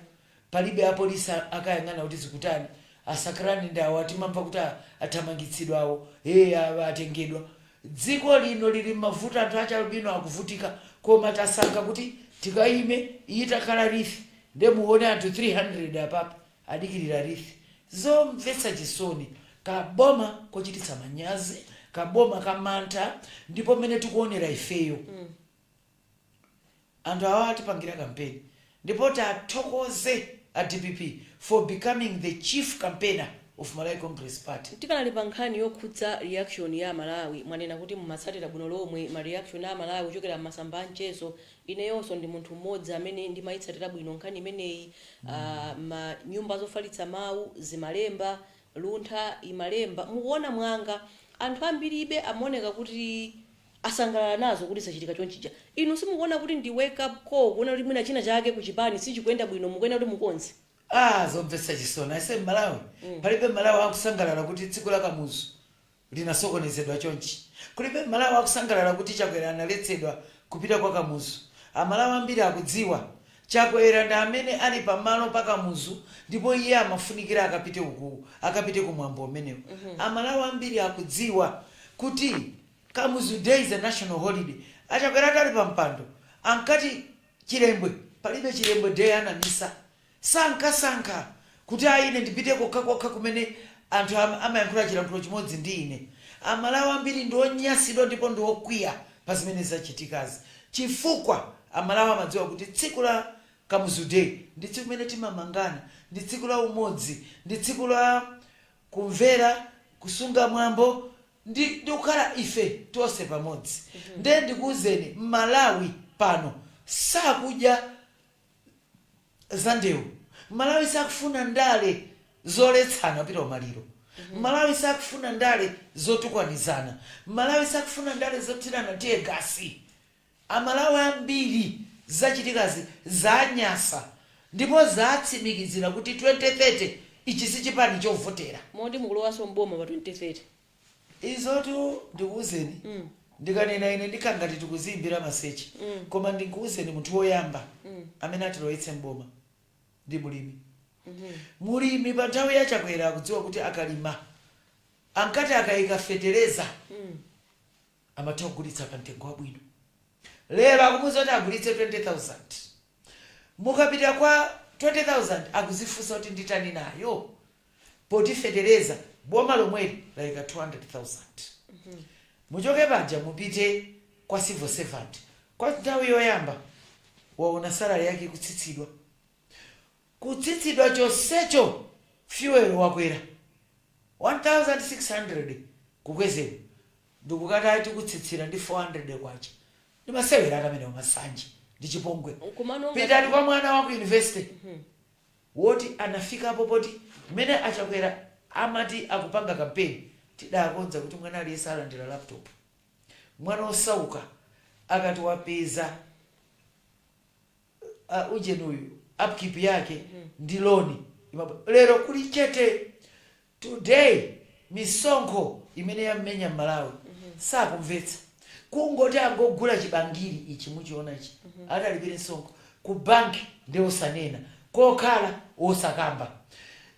palibe apolisi akayang'ana kuti zikutani. Asakrani ndi awo timamva kuti athamangitsidwa awo, e atengedwa. Dziko lino lili mavuto, anthu achalubino akuvutika, koma tasankha kuti tikayime iyi takhala wreath. Nde muone anthu 300 apapa adikirira wreath. Zomvetsa chisoni, kaboma kochititsa manyazi, kaboma kamantha. Ndipo mmene tikuonera ifeyo, anthu awa atipangira kampeni, ndipo tathokoze a DPP for becoming the chief campaigner of Malawi Congress Party. Tikanali pa nkhani yokhudza reaction ya Malawi, mwanena kuti mumatsatira bwino lomwe ma reaction a Malawi kuchokera m'masamba a mchezo. Ineyonso ndi munthu mmodzi amene ndimayitsatira bwino nkhani imeneyi. Ma nyumba zofalitsa mawu zimalemba, Luntha imalemba. Mukuona mwanga, anthu ambiribe amaoneka kuti asangalala nazo kuti zachitika chonchija. Inu simukuona kuti ndi wake up call, kuona kuti mwina china chake kuchipani sichikuyenda bwino, mukuyenera kuti mukonze? Ah, zomvetsa chisoni. Ase Mmalawi, palibe Mmalawi akusangalala kuti tsiku la Kamuzu linasokonezedwa chonchi. Kulibe Mmalawi akusangalala kuti Chakwera analetsedwa kupita kwa Kamuzu. Amalawi ambiri akudziwa Chakwera ndi amene ali pamalo pa Kamuzu, ndipo iye amafunikira akapite uku, akapite kumwambo umenewu. Amalawi ambiri akudziwa. Kuti Kamuzu Day is a national holiday. Achakwera atali pa mpando ankati Chilembwe, palibe Chilembwe Day. Anamisa, sankasankha kuti ayi, ine ndipite kokhakokha kumene anthu amayankhula chilankhulo chimodzi ndi ine. Amalawi ambiri ndi onyansidwa ndipo ndi okwiya pa zimene zachitikazi, chifukwa Amalawi amadziwa kuti tsiku la Kamuzu Day ndi tsiku limene timamangana, ndi tsiku la umodzi, ndi tsiku la kumvera, kusunga mwambo ndi kukhala ife tonse pamodzi. Ndiye ndikuwuzeni, Mmalawi pano sakudya za ndewu. Malawi sakufuna ndale zoletsana kupita kumaliro. Malawi sakufuna ndale zotukwanizana. Malawi sakufuna ndale zothirana tear gas. Amalawi ambiri zachitikazi zanyasa ndipo zatsimikizira kuti 2030 ichi si chipani chovotera. Moti mukulowanso mboma pa 2030? Izotu ndikuwuzeni, ndikanena ine ndikhala ngati tikuziyimbira maseche, koma ndikuwuzeni, munthu woyamba amene atilowetse mboma ndi mulimi. Mulimi pa nthawi ya Chakwera akudziwa kuti akalima, ankati akayika fetereza amatha kugulitsa pa mtengo wabwino. Lero akumuwuza kuti agulitse 20,000. Mukapita kwa 20,000, akuzifunsa kuti nditani nayo poti fetereza boma lomweli layika 200,000? Muchoke paja mupite kwa civil servant. Kwa nthawi yoyamba waona salary yake ikutsitsidwa, kutsitsidwa chonsecho fuel wakwera 1600 kukwezedwa, ndikukati ayi, tikutsitsira ndi 400 kwacha. Ndi masewera ati amenewo? Masanje ndi chipongwe. Komano Pitani kwa mwana wa ku university woti anafikapo poti mmene Achakwera amati akupanga kampeni, tidakonza kuti mwana aliyense alandira laptop. Mwana osauka akati wapeza ujeni uyu, upkeep yake ndi loan. Lero kuli chete. Today misonkho imene yammenya Mmalawi sakumvetsa. Kungoti angogula chibangiri ichi muchiona ichi, ati alipire msonkho ku banki, ndi osanena kokhala osakamba.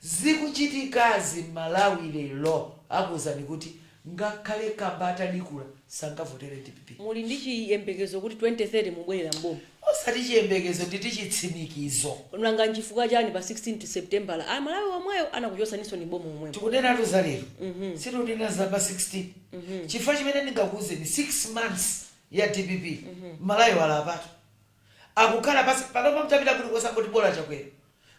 Zikuchitikazi Malawi lero akuwuzani kuti ngakhale kamba atadikula sangavotere DPP. Muli ndi chiyembekezo kuti 2030 mubwerera mboma? Osati chiyembekezo, nditi chitsimikizo. Nanga nchifukwa chani pa 16 September la Amalawi omweyo anakuchotsaninso ni boma omweyo? Tikunenatu za lero, sitikunena za pa 16. Chifukwa chimene ndingakuwuzeni, 6 months ya DPP, Malawi wala apatu akukhala pasi. Panopa mtapita kuti kosangoti bola Chakwera.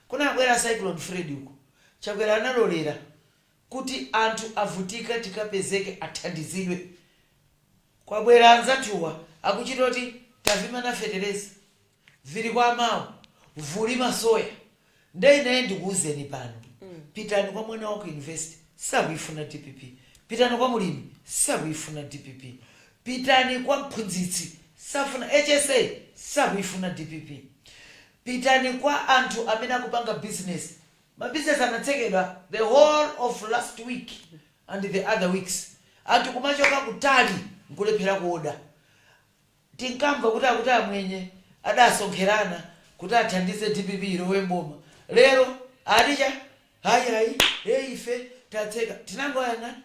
Kunabwera Cyclone Freddy uko, Chakwera analolera kuti anthu avutika, tikapezeke athandizidwe. Kwabwera anzathuwa akuchita kuti tavimana fetereza vili kwa amawo vulima soya. Nde ineyo ndikuwuzeni pano, pitani kwa mwana wa ku university, sakuifuna DPP. Pitani kwa mulimi, sakuifuna DPP. Pitani kwa mphunzitsi, safuna HSA, sakuifuna DPP. Pitani kwa anthu amene akupanga business, mabizinesi anatsekedwa the whole of last week and the other weeks. Anthu kumachoka kutali nkulephera kuoda. Tinkamva kuti akuti amwenye adasonkherana kuti athandize DPP ilowe mboma. Lero aticha hayi hayi, hey, ife tatseka, tinangoyang'ana,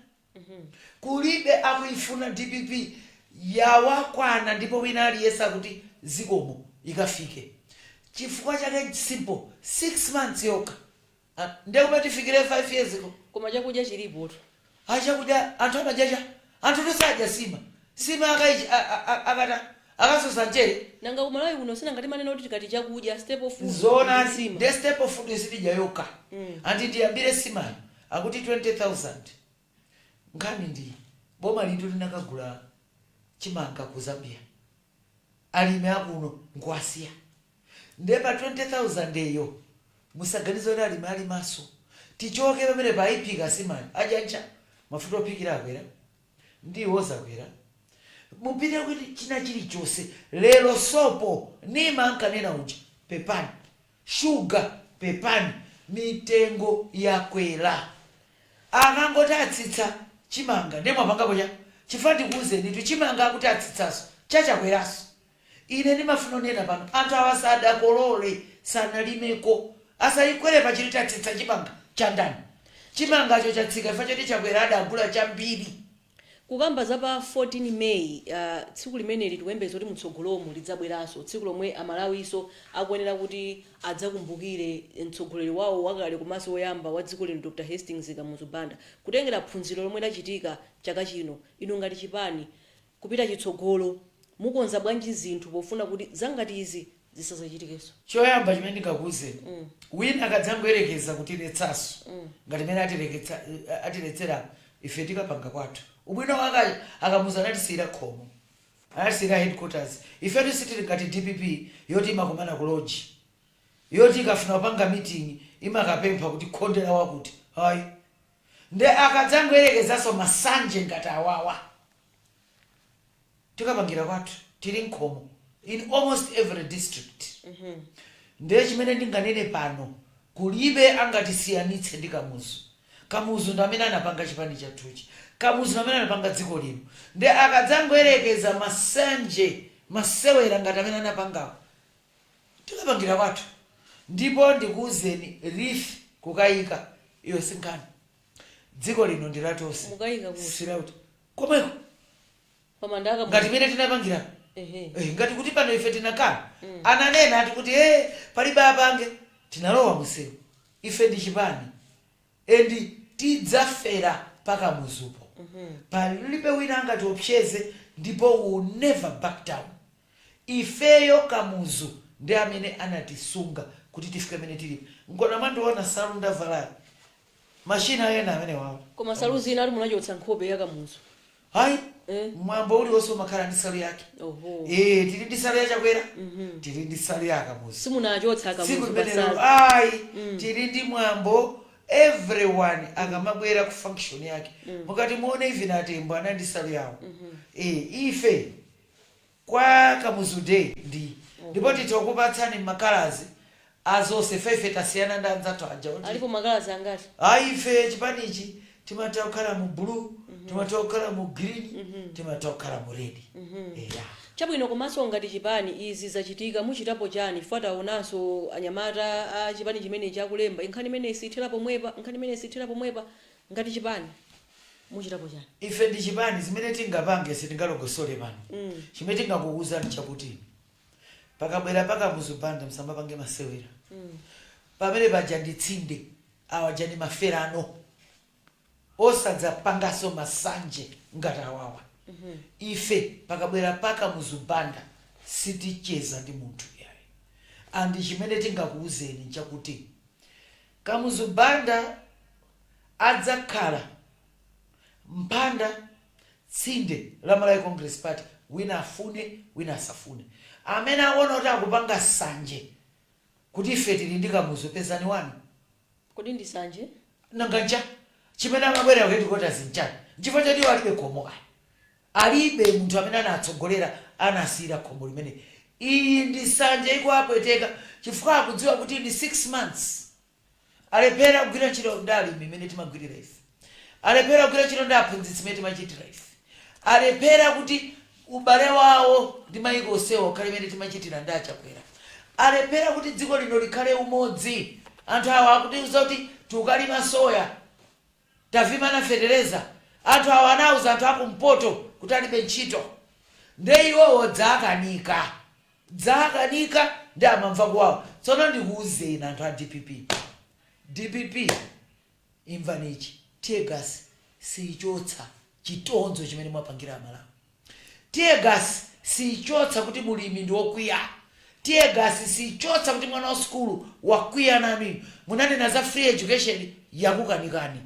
kulibe akuifuna DPP. Yawakwana ndipo wina aliyense akuti zikomo ikafike. Chifukwa chake simple, 6 months yokha. Ah, ndiye kumene tifikire 5 years ko. Koma chakudya chilipotu. Achakudya anthu amadya cha anthu tosadya sima sima akata akasosa mchere. Nanga kumalawi kuno sinangati manena kuti tikati chakudya, staple food Zoona. Ndi sima. Ndi staple food, sitidya yokha. Anti ndiyambire simayo, akuti 20,000. Nkhani ndi boma litu linakagula chimanga ku Zambia, alimi akuno nkuwasiya. Ndiye pa 20,000 eyo musaganize kuti alimi ali maso. Tichoke pamene payiphika simayo, adya mafuta ophikira akwera, ndiwo zakwera, mupite kuti china chilichonse. Lero sopo nima ankanena uja, pepani, shuga, pepani, mitengo yakwera. Akangoti atsitsa chimanga, ndiye mwapangapo cha chifukwa ndikuwuzeni tu, chimanga akuti atsitsaso chachakweraso. Ine ndimafuna kunena pano, anthu awa sadakolole, sanalimeko, asayikwere pachiti tatsitsa chimanga chandani. Chimangacho chatsika chifukwa choti Chakwera adagula chambiri. Kukamba za pa 14 May, tsiku limeneli tikuyembekeza kuti mutsogolomu lidzabweranso, tsiku lomwe Amalawiso akuyenera kuti adzakumbukire mtsogoleri wawo wakale komanso woyamba wa dziko lino, Dr Hastings Kamuzu Banda. Kutengera phunziro lomwe lachitika chaka chino, inu ngati chipani, kupita chitsogolo mukonza bwanji zinthu pofuna kuti zangati izi zisazachitikenso? Choyamba chimene ndingakuwuzeni, wina akadzangoyerekeza kutiletsanso ngati mene atiletsera ife, tikapanga kwathu. Ubwino wake Akamuzu anatisiyira khomo, anatisiyira headquarters. Ifetu sitili ngati DPP yoti imakumana ku lodge, yoti ikafuna kupanga meeting imakapempha kuti khonde la wakuti. Hayi, nde akadzangoyerekezanso masanje ngati awawa, tikapangira kwathu. Tili nkhomo in almost every district. Ndiye chimene ndinganene pano, kulibe angatisiyanitse ndi Kamuzu. Kamuzu ndi amene anapanga chipani chathuchi, Kamuzu ndi amene anapanga dziko lino. Ndi akadzangoyerekeza masanje, masewera ngati amene anapangawo, tikapangira kwathu. Ndipo ndikuwuzeni, wreath kukayika iyo sinkhani, dziko lino ndi latonse. Mukayika kuti? Silauti komweko. Pamanda Akamuzu? Ngati imene tinapangira. Ngati kuti pano ife tinakhala ananena ati kuti palibe apange, tinalowa musewu. Ife ndi chipani and tidzafera pakamuzupo. Palibe wina angatiopseze ndipo we will never back down. Ifeyo Kamuzu ndi amene anatisunga kuti tifike mene tilipo. Nkona mwandiona salu ndavalayo, machina ena amene wawo. Koma salu zina ali munachotsa nkhope ya Kamuzu. Hayi. Mwambo uliwonse umakhala ndi salu yake. Tili ndi salu yachakwera, tili ndi salu ya Akamuzu. Simunachotsa tsiku Akamuzu limenelo pasalu? Ayi, tili ndi mwambo. Everyone akamabwera ku function yake, mukati muone, even atembo anali ndi salu yawo. Ife kwa Kamuzu Day ndi ndipo titha kupatsani ma colours azonse. Ife tasiyana ndi anzathu aja oti Alipo ma colours angati? Ayi, ife chipanichi timatha kukhala mu blue, timatha kukhala mu green, timatha kukhala mu red, eya. Chabwino, komanso ngati chipani izi zachitika, muchitapo chani? Chifukwa taonanso anyamata a chipani chimenechi akulemba nkhani imene sithera pomwepa, nkhani imene sithera pomwepa. Ngati chipani muchitapo chani? Ife ndi chipani, zimene tingapange sitingalongosole pano. Chimene tingakuwuzani chakuti pakabwera pakamuzu Banda, msamapange masewera. Pamene paja ndi tsinde, awaja ndi maferano, osadzapanganso masanje ngati awawa. Ife pakabwera pakamuzu Banda siticheza ndi munthu yayi. And chimene tingakuwuzeni nchakuti Kamuzu Banda adzakhala mpanda, tsinde la Malawi Congress Party, wina afune, wina asafune. Amene akuona kuti akupanga sanje kuti ife tili ndi Kamuzu, pezani wanu. Kodi ndi sanje? Nanga ncha chimene amabwera ku headquarters nchani? Nchifukwa choti iwo alibe khomo kaya, alibe munthu amene anatsogolera, anasiyira khomo limene. Iyi ndi sanje ikuapweteka chifukwa akudziwa kuti ndi 6 months alephera kugwira ntchito ndi alimi imene timagwirira ife, alephera kugwira ntchito ndi aphunzitsi imene timachitira ife, alephera kuti ubale wawo ndi mayiko onsewa ukhale imene timachitira ndi achakwera, alephera kuti dziko lino likhale umodzi. Anthu awa akutiuza kuti tiukalima soya, tavimana fetereza. Anthu awa anauza anthu akumpoto kuti alibe ntchito. Nde iwowo dzakanika, dzakanika, ndi amamva kuwawa. Tsono ndikuwuzeni anthu a DPP, DPP, imvani ichi: teargas siyichotsa chitonzo chimene mwapangira Amalawi. Teargas siyichotsa kuti mulimi ndi wokwiya. Teargas siyichotsa kuti mwana wa sukulu wakwiya nanu. Munanena za free education, yakukanikani,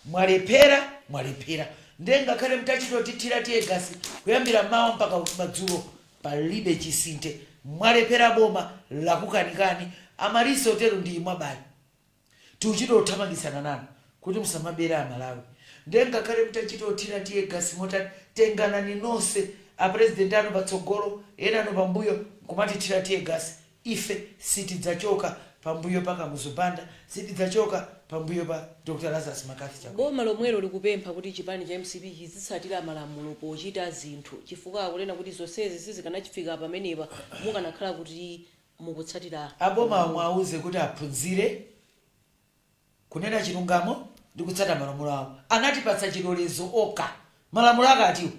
mwalephera, mwalephera. Ndiye ngakhale mutachita tithira teargas kuyambira mawa mpaka madzulo, palibe chisinthe. Mwalephera, boma lakukanikani. Amaryllis Hotel ndi imwabayi, tiuchita othamangitsana nanu kuti musamabere Amalawi. Ndiye ngakhale mutachita othira teargas motani, tenganani nonse, apresident anu patsogolo, ena anu pambuyo, nkumatithira teargas, ife sitidzachoka pambuyo pa Kamuzu Banda, sitidzachoka pambuyo pa Dr Lazarus McCarthy Chakwera. Boma lomwelo likupempha kuti chipani cha MCP chizitsatira malamulo pochita zinthu, chifukwa akunena kuti zonsezi sizikanachifika pamenepa mukanakhala kuti mukutsatira Aboma malamulo. mwauze kuti aphunzire kunena chilungamo ndi kutsata malamulo awo. Anatipatsa chilolezo okha. Malamulo akatiwo,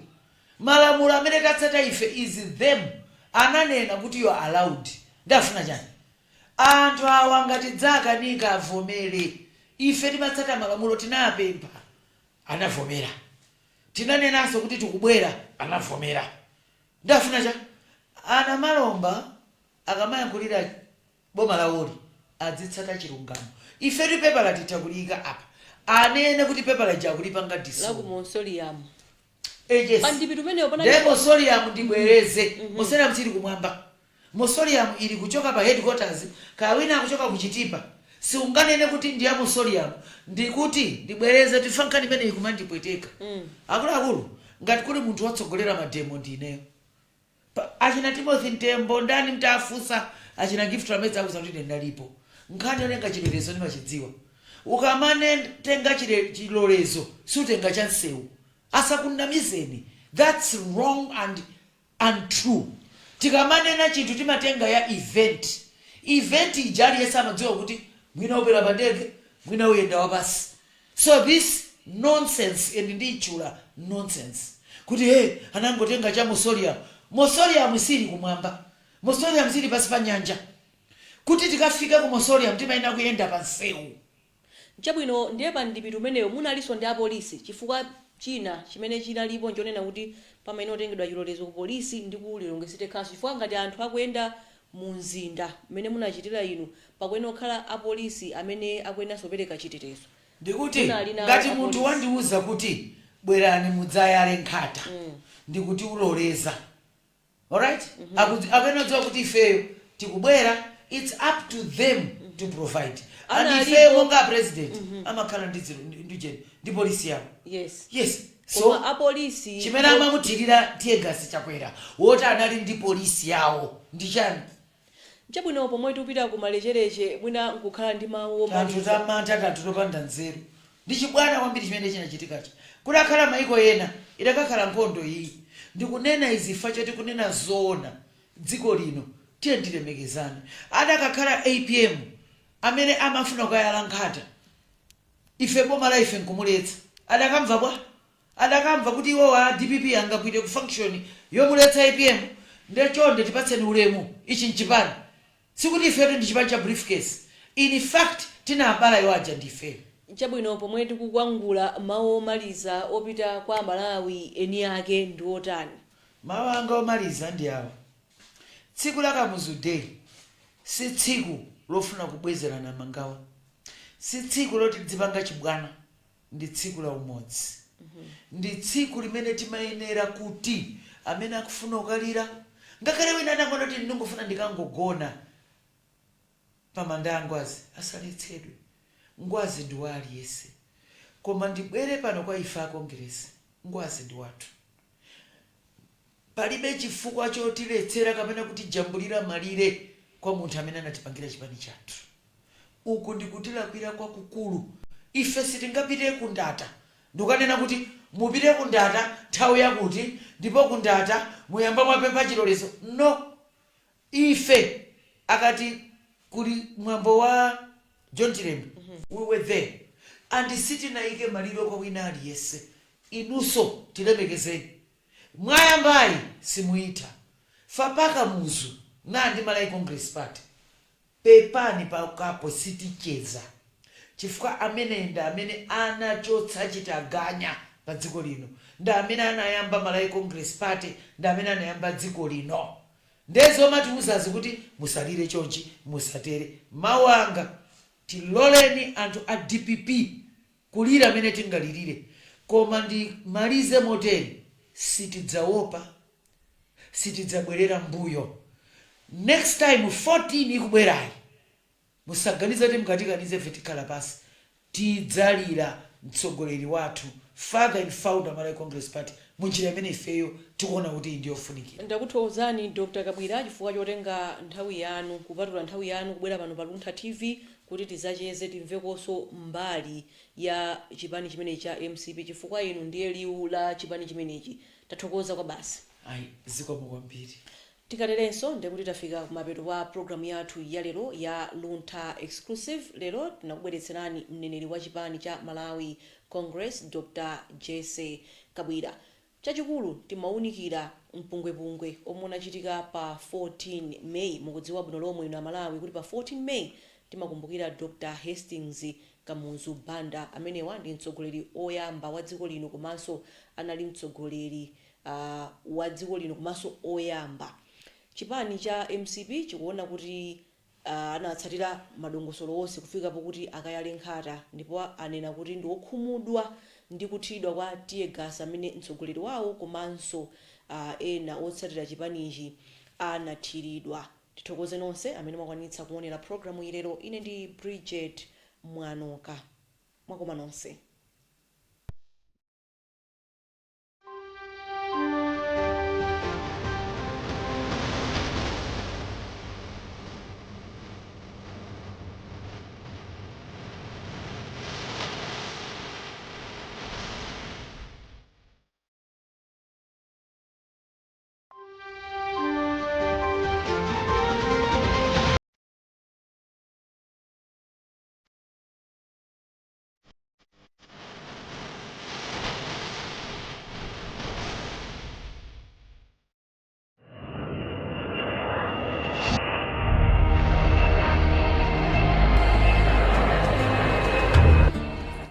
malamulo amene tatsata ife is them ananena kuti you are allowed. Ndafuna chani? Anthu awa ngati dzakanika avomere. Ife timatsata malamulo. Tinapempha, anavomera. Tinanenanso kuti tikubwera, anavomera. Ndafuna cha ana Malomba akamayankhulira boma lawoli adzitsata chilungamo. Ife pepala titha kuliyika apa, anene kuti pepala ija akulipanga la disown. Ku mausoleum. Yes. Pandipiti umenewo panali Ndiye mausoleum, ndibwereze, mausoleum sili kumwamba. Mausoleum ili kuchoka pa headquarters, kaya wina akuchoka kuchitipa, siunganene kuti ndiya mausoleum. Ndikuti ndibwereze, tifa nkhani imeneyi kumandipweteka. Akuluakulu, ngati kuli munthu wotsogolera mademo ndineyo. Achina Timothy Mtembo ndani, mtafusa achina Gift Ramedza, akuza kuti ine ndalipo. Nkhani yotenga chilolezo ndimachidziwa. Ukamatenga chilolezo sutenga cha nsewu, asakunamizeni. That's wrong and untrue. Tikamanena chinthu timatenga ya event. Event ija aliyense amadziwa kuti mwina upera pa ndege, mwina uyenda wapasi. So this nonsense, and ndiyitchula nonsense, kuti hey, anangotenga cha mausoleum. Mausoleum sili kumwamba, mausoleum sili pasi pa nyanja. Kuti tikafike ku mausoleum timayenera kuyenda pa nsewu. Chabwino, ndiye pandipiti umenewo munalinso ndi apolisi, chifukwa china chimene chinalipo nchonena kuti pamayenera kutengedwa chilolezo ku polisi ndi ku Lilongwe City Council, chifukwa ngati anthu akuyenda mu mzinda mmene munachitira inu, pakuyenera kukhala apolisi amene akuyeneranso kupereka chitetezo. Ndikuti Munali nawo ngati munthu apolisi? Wandiuza kuti bwerani mudzayale nkhata, ndikuti uloleza, alright, akuyenera kudziwa kuti ifeyo tikubwera. It's up to them to provide. And Analipo- ifeyo monga president amakhala ndi ndi polisi yawo. Yes, so Koma apolisi chimene amamuthirira teargas Chakwera woti anali ndi polisi yawo ndi chani? Chabwino, pomwe tikupita ku malechereche, mwina nkukhala ndi mawu Tanthu omaliza. Tamantha, tanthu topanda nzeru. Ndi chibwana kwambiri chimene chinachitikachi. Kudakhala maiko ena idakakhala nkhondo iyi. Ndikunena izi fa choti kunena zoona, dziko lino tiye tilemekezane. Adakakhala APM amene amafuna kukayala nkhata, ife boma la ife nkumuletsa, adakamva bwa? Adakamva kuti iwowa a DPP angapite ku function yomuletsa APM? Nde chonde tipatseni ulemu. Ichi nchipani, sikuti ifetu ndi chipani cha briefcase. In fact, tinabala iwo aja ndifeyo. Chabwino, pomwe tikukwangula, mawu omaliza opita kwa Amalawi eni ake ndi otani? Mawu anga omaliza ndi awa: tsiku la Kamuzu Day si tsiku lofuna kubwezerana mangawa, si tsiku loti tidzipanga chibwana. Ndi tsiku la umodzi. Ndi tsiku limene timayenera kuti amene akufuna kukalira, ngakhale wina atangona kuti ndingofuna ndikangogona pamanda a Ngwazi, asaletsedwe. Ngwazi ndi wa aliyense. Koma ndibwere pano kwa ife a Kongeresi, Ngwazi ndi wathu. Palibe chifukwa chotiletsera kapena kutijambulira malire kwa munthu amene anatipangira chipani chathu. Uku ndikutilakwira kwakukulu. Ife sitingapite ku Ndata ndikukanena kuti mupite ku Ndata nthawi yakuti, ndipo ku Ndata muyamba mwapempha chilolezo. No. Ife akati kuli mwambo wa John Chilembwe, we were there and sitinayike malire kwa wina aliyense. Inunso tilemekezeni. Mwayambayi simuyitha. Fapaka Muzu na ndi Malawi Congress Party, pepani, pakapo siticheza, chifukwa amene ndi amene anachotsa chitaganya pa dziko lino, ndi amene anayamba Malawi Congress Party, ndi amene anayamba dziko lino. Ndezomatiuzazi kuti musalire chonchi, musatere. Mawu anga, tiloleni anthu a DPP kulira amene tingalirire. Koma ndimalize motere: sitidzaopa, sitidzabwerera mbuyo. Next time 14 ikubwerayi, musaganize kuti mukatikanize ife tikhala pasi. Tidzalira mtsogoleri wathu, father and founder Malawi Congress Party, munjira imene ifeyo tikuona kuti iyi ndiyofunikira. Ndakuthokozani, Dr Kabwira, chifukwa chotenga nthawi yanu, kupatula nthawi yanu kubwera pano pa Luntha TV kuti tidzacheze, timvekonso mbali ya chipani chimenechi cha MCP, chifukwa inu ndiye liwu la chipani chimenechi. Tathokoza kwa basi. Ayi, zikomo kwambiri. Tikaterenso ndekuti tafika kumapeto kwa programu yathu ya lero ya Luntha Exclusive. Lero tinakubweretserani mneneri wa chipani cha Malawi Congress, Dr Jesse. Kabwira. Chachikulu timawunikira mpungwepungwe omwe unachitika pa 14 May. Mukudziwa bwino lomwe inu Amalawi kuti pa 14 May timakumbukira Dr Hastings Kamuzu Banda. Amenewa ndi mtsogoleri oyamba wa dziko lino komanso anali mtsogoleri wa dziko lino komanso oyamba. Chipani cha MCP chikuona kuti anatsatira madongosolo onse kufika pokuti akayale nkhata, ndipo anena kuti ndi okhumudwa ndi kuthiridwa kwa tear gas amene mtsogoleri wawo komanso ena otsatira chipanichi anathiridwa. Tithokoze nonse amene mwakwanitsa kuonera programu ilero. Ine ndi Bridget Mwanoka. Mwakoma nonse.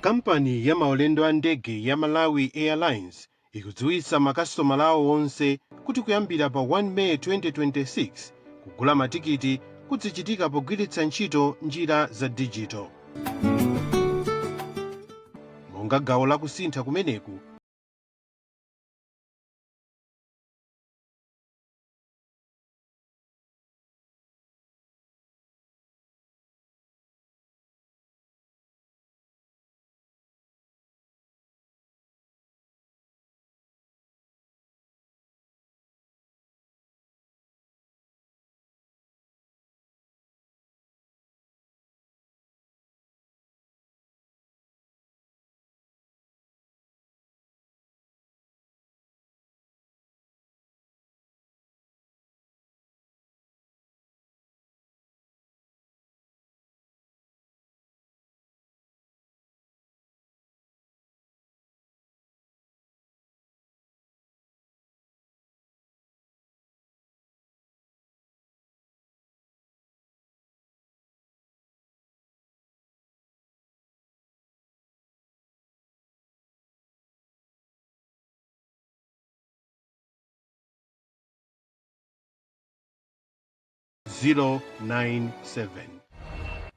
Kampani ya maulendo a ndege ya Malawi Airlines ikudziwitsa makasitomala awo onse kuti kuyambira pa 1 May 2026 kugula matikiti kuzichitika pogwiritsa ntchito njira za digital. Monga gawo lakusintha kumeneku, 097.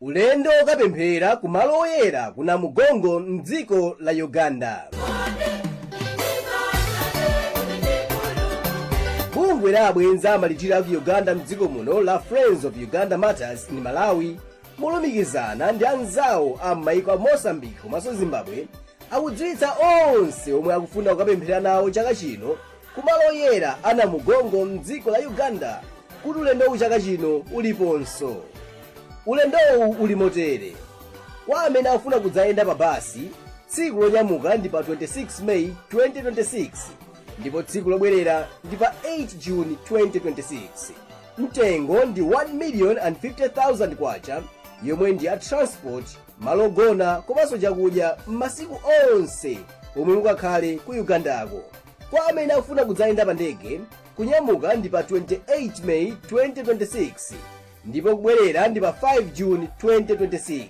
Ulendo okapemphera ku malo oyera ku Namugongo mdziko la Uganda. Bungwe la abwenzi amalitira aku Uganda mdziko muno la Friends of Uganda Matters in Malawi, molumikizana ndi anzawo a m'mayiko a Mozambique komanso Zimbabwe, akudziwitsa onse omwe akufuna kukapemphera nawo chaka chino ku malo oyera a Namugongo mdziko la Uganda kuti ulendowu chaka chino uliponso. Ulendowu uli motere: kwa amene akufuna kudzayenda pa basi, tsiku lonyamuka ndi pa 26 May 2026 ndipo tsiku lobwerera ndi pa 8 June 2026. Mtengo ndi 1 million and 50,000 kwacha, yomwe ndi ya transport, malo ogona komanso chakudya m'masiku onse omwe mukakhale ku Ugandako. Kwa amene akufuna kudzayenda pa ndege, kunyamuka ndi pa 28 May 2026 ndipo kubwerera ndi pa 5 June 2026.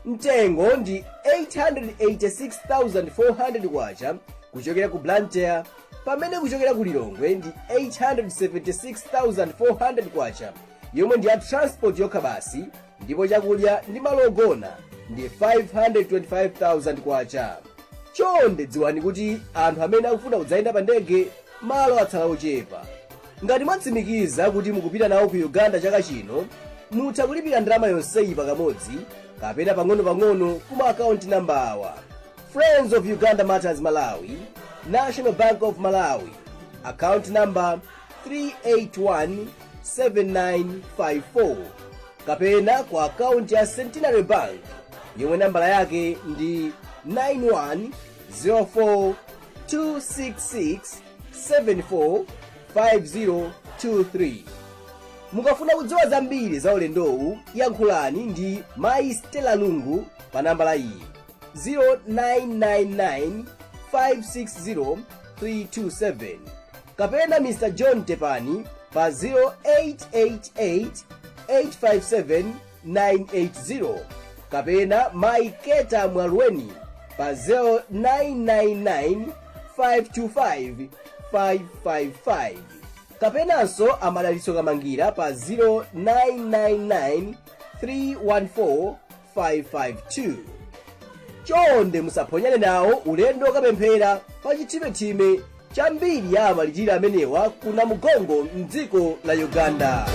Mtengo ndi 886,400 kwacha kuchokera ku Blantyre, pamene kuchokera ku Lilongwe ndi 876,400 kwacha, yomwe ndi ya transport yokha basi, ndipo chakudya ndi malo ogona ndi 525,000 kwacha. Chonde dziwani kuti anthu amene akufuna kudzayenda pa ndege, malo atsala ochepa. Ngati mwatsimikiza kuti mukupita nawo ku Uganda chaka chino, mutha kulipira ndalama yonseyi pakamodzi kapena pang'ono-pang'ono kuma akaunti namba awa: Friends of Uganda Matters Malawi, National Bank of Malawi, account number 3817954, kapena ku akaunti ya Centenary Bank yomwe nambala yake ndi 9104266745023. Mukafuna kudziwa zambiri za ulendowu, yankhulani ndi Mayi Stella Lungu pa nambala iyi: 0999 560 327 kapena Mr John Tepani pa 0888 857 980 kapena Maiketa Mwalweni pa 0999 525 555 kapenanso Amadalitso Kamangira pa 0999 314 552. Chonde musaphonyane nawo ulendo okapemphera pa chithimethime cha mbiri ya amalitiri amenewa ku Namugongo mdziko la Uganda.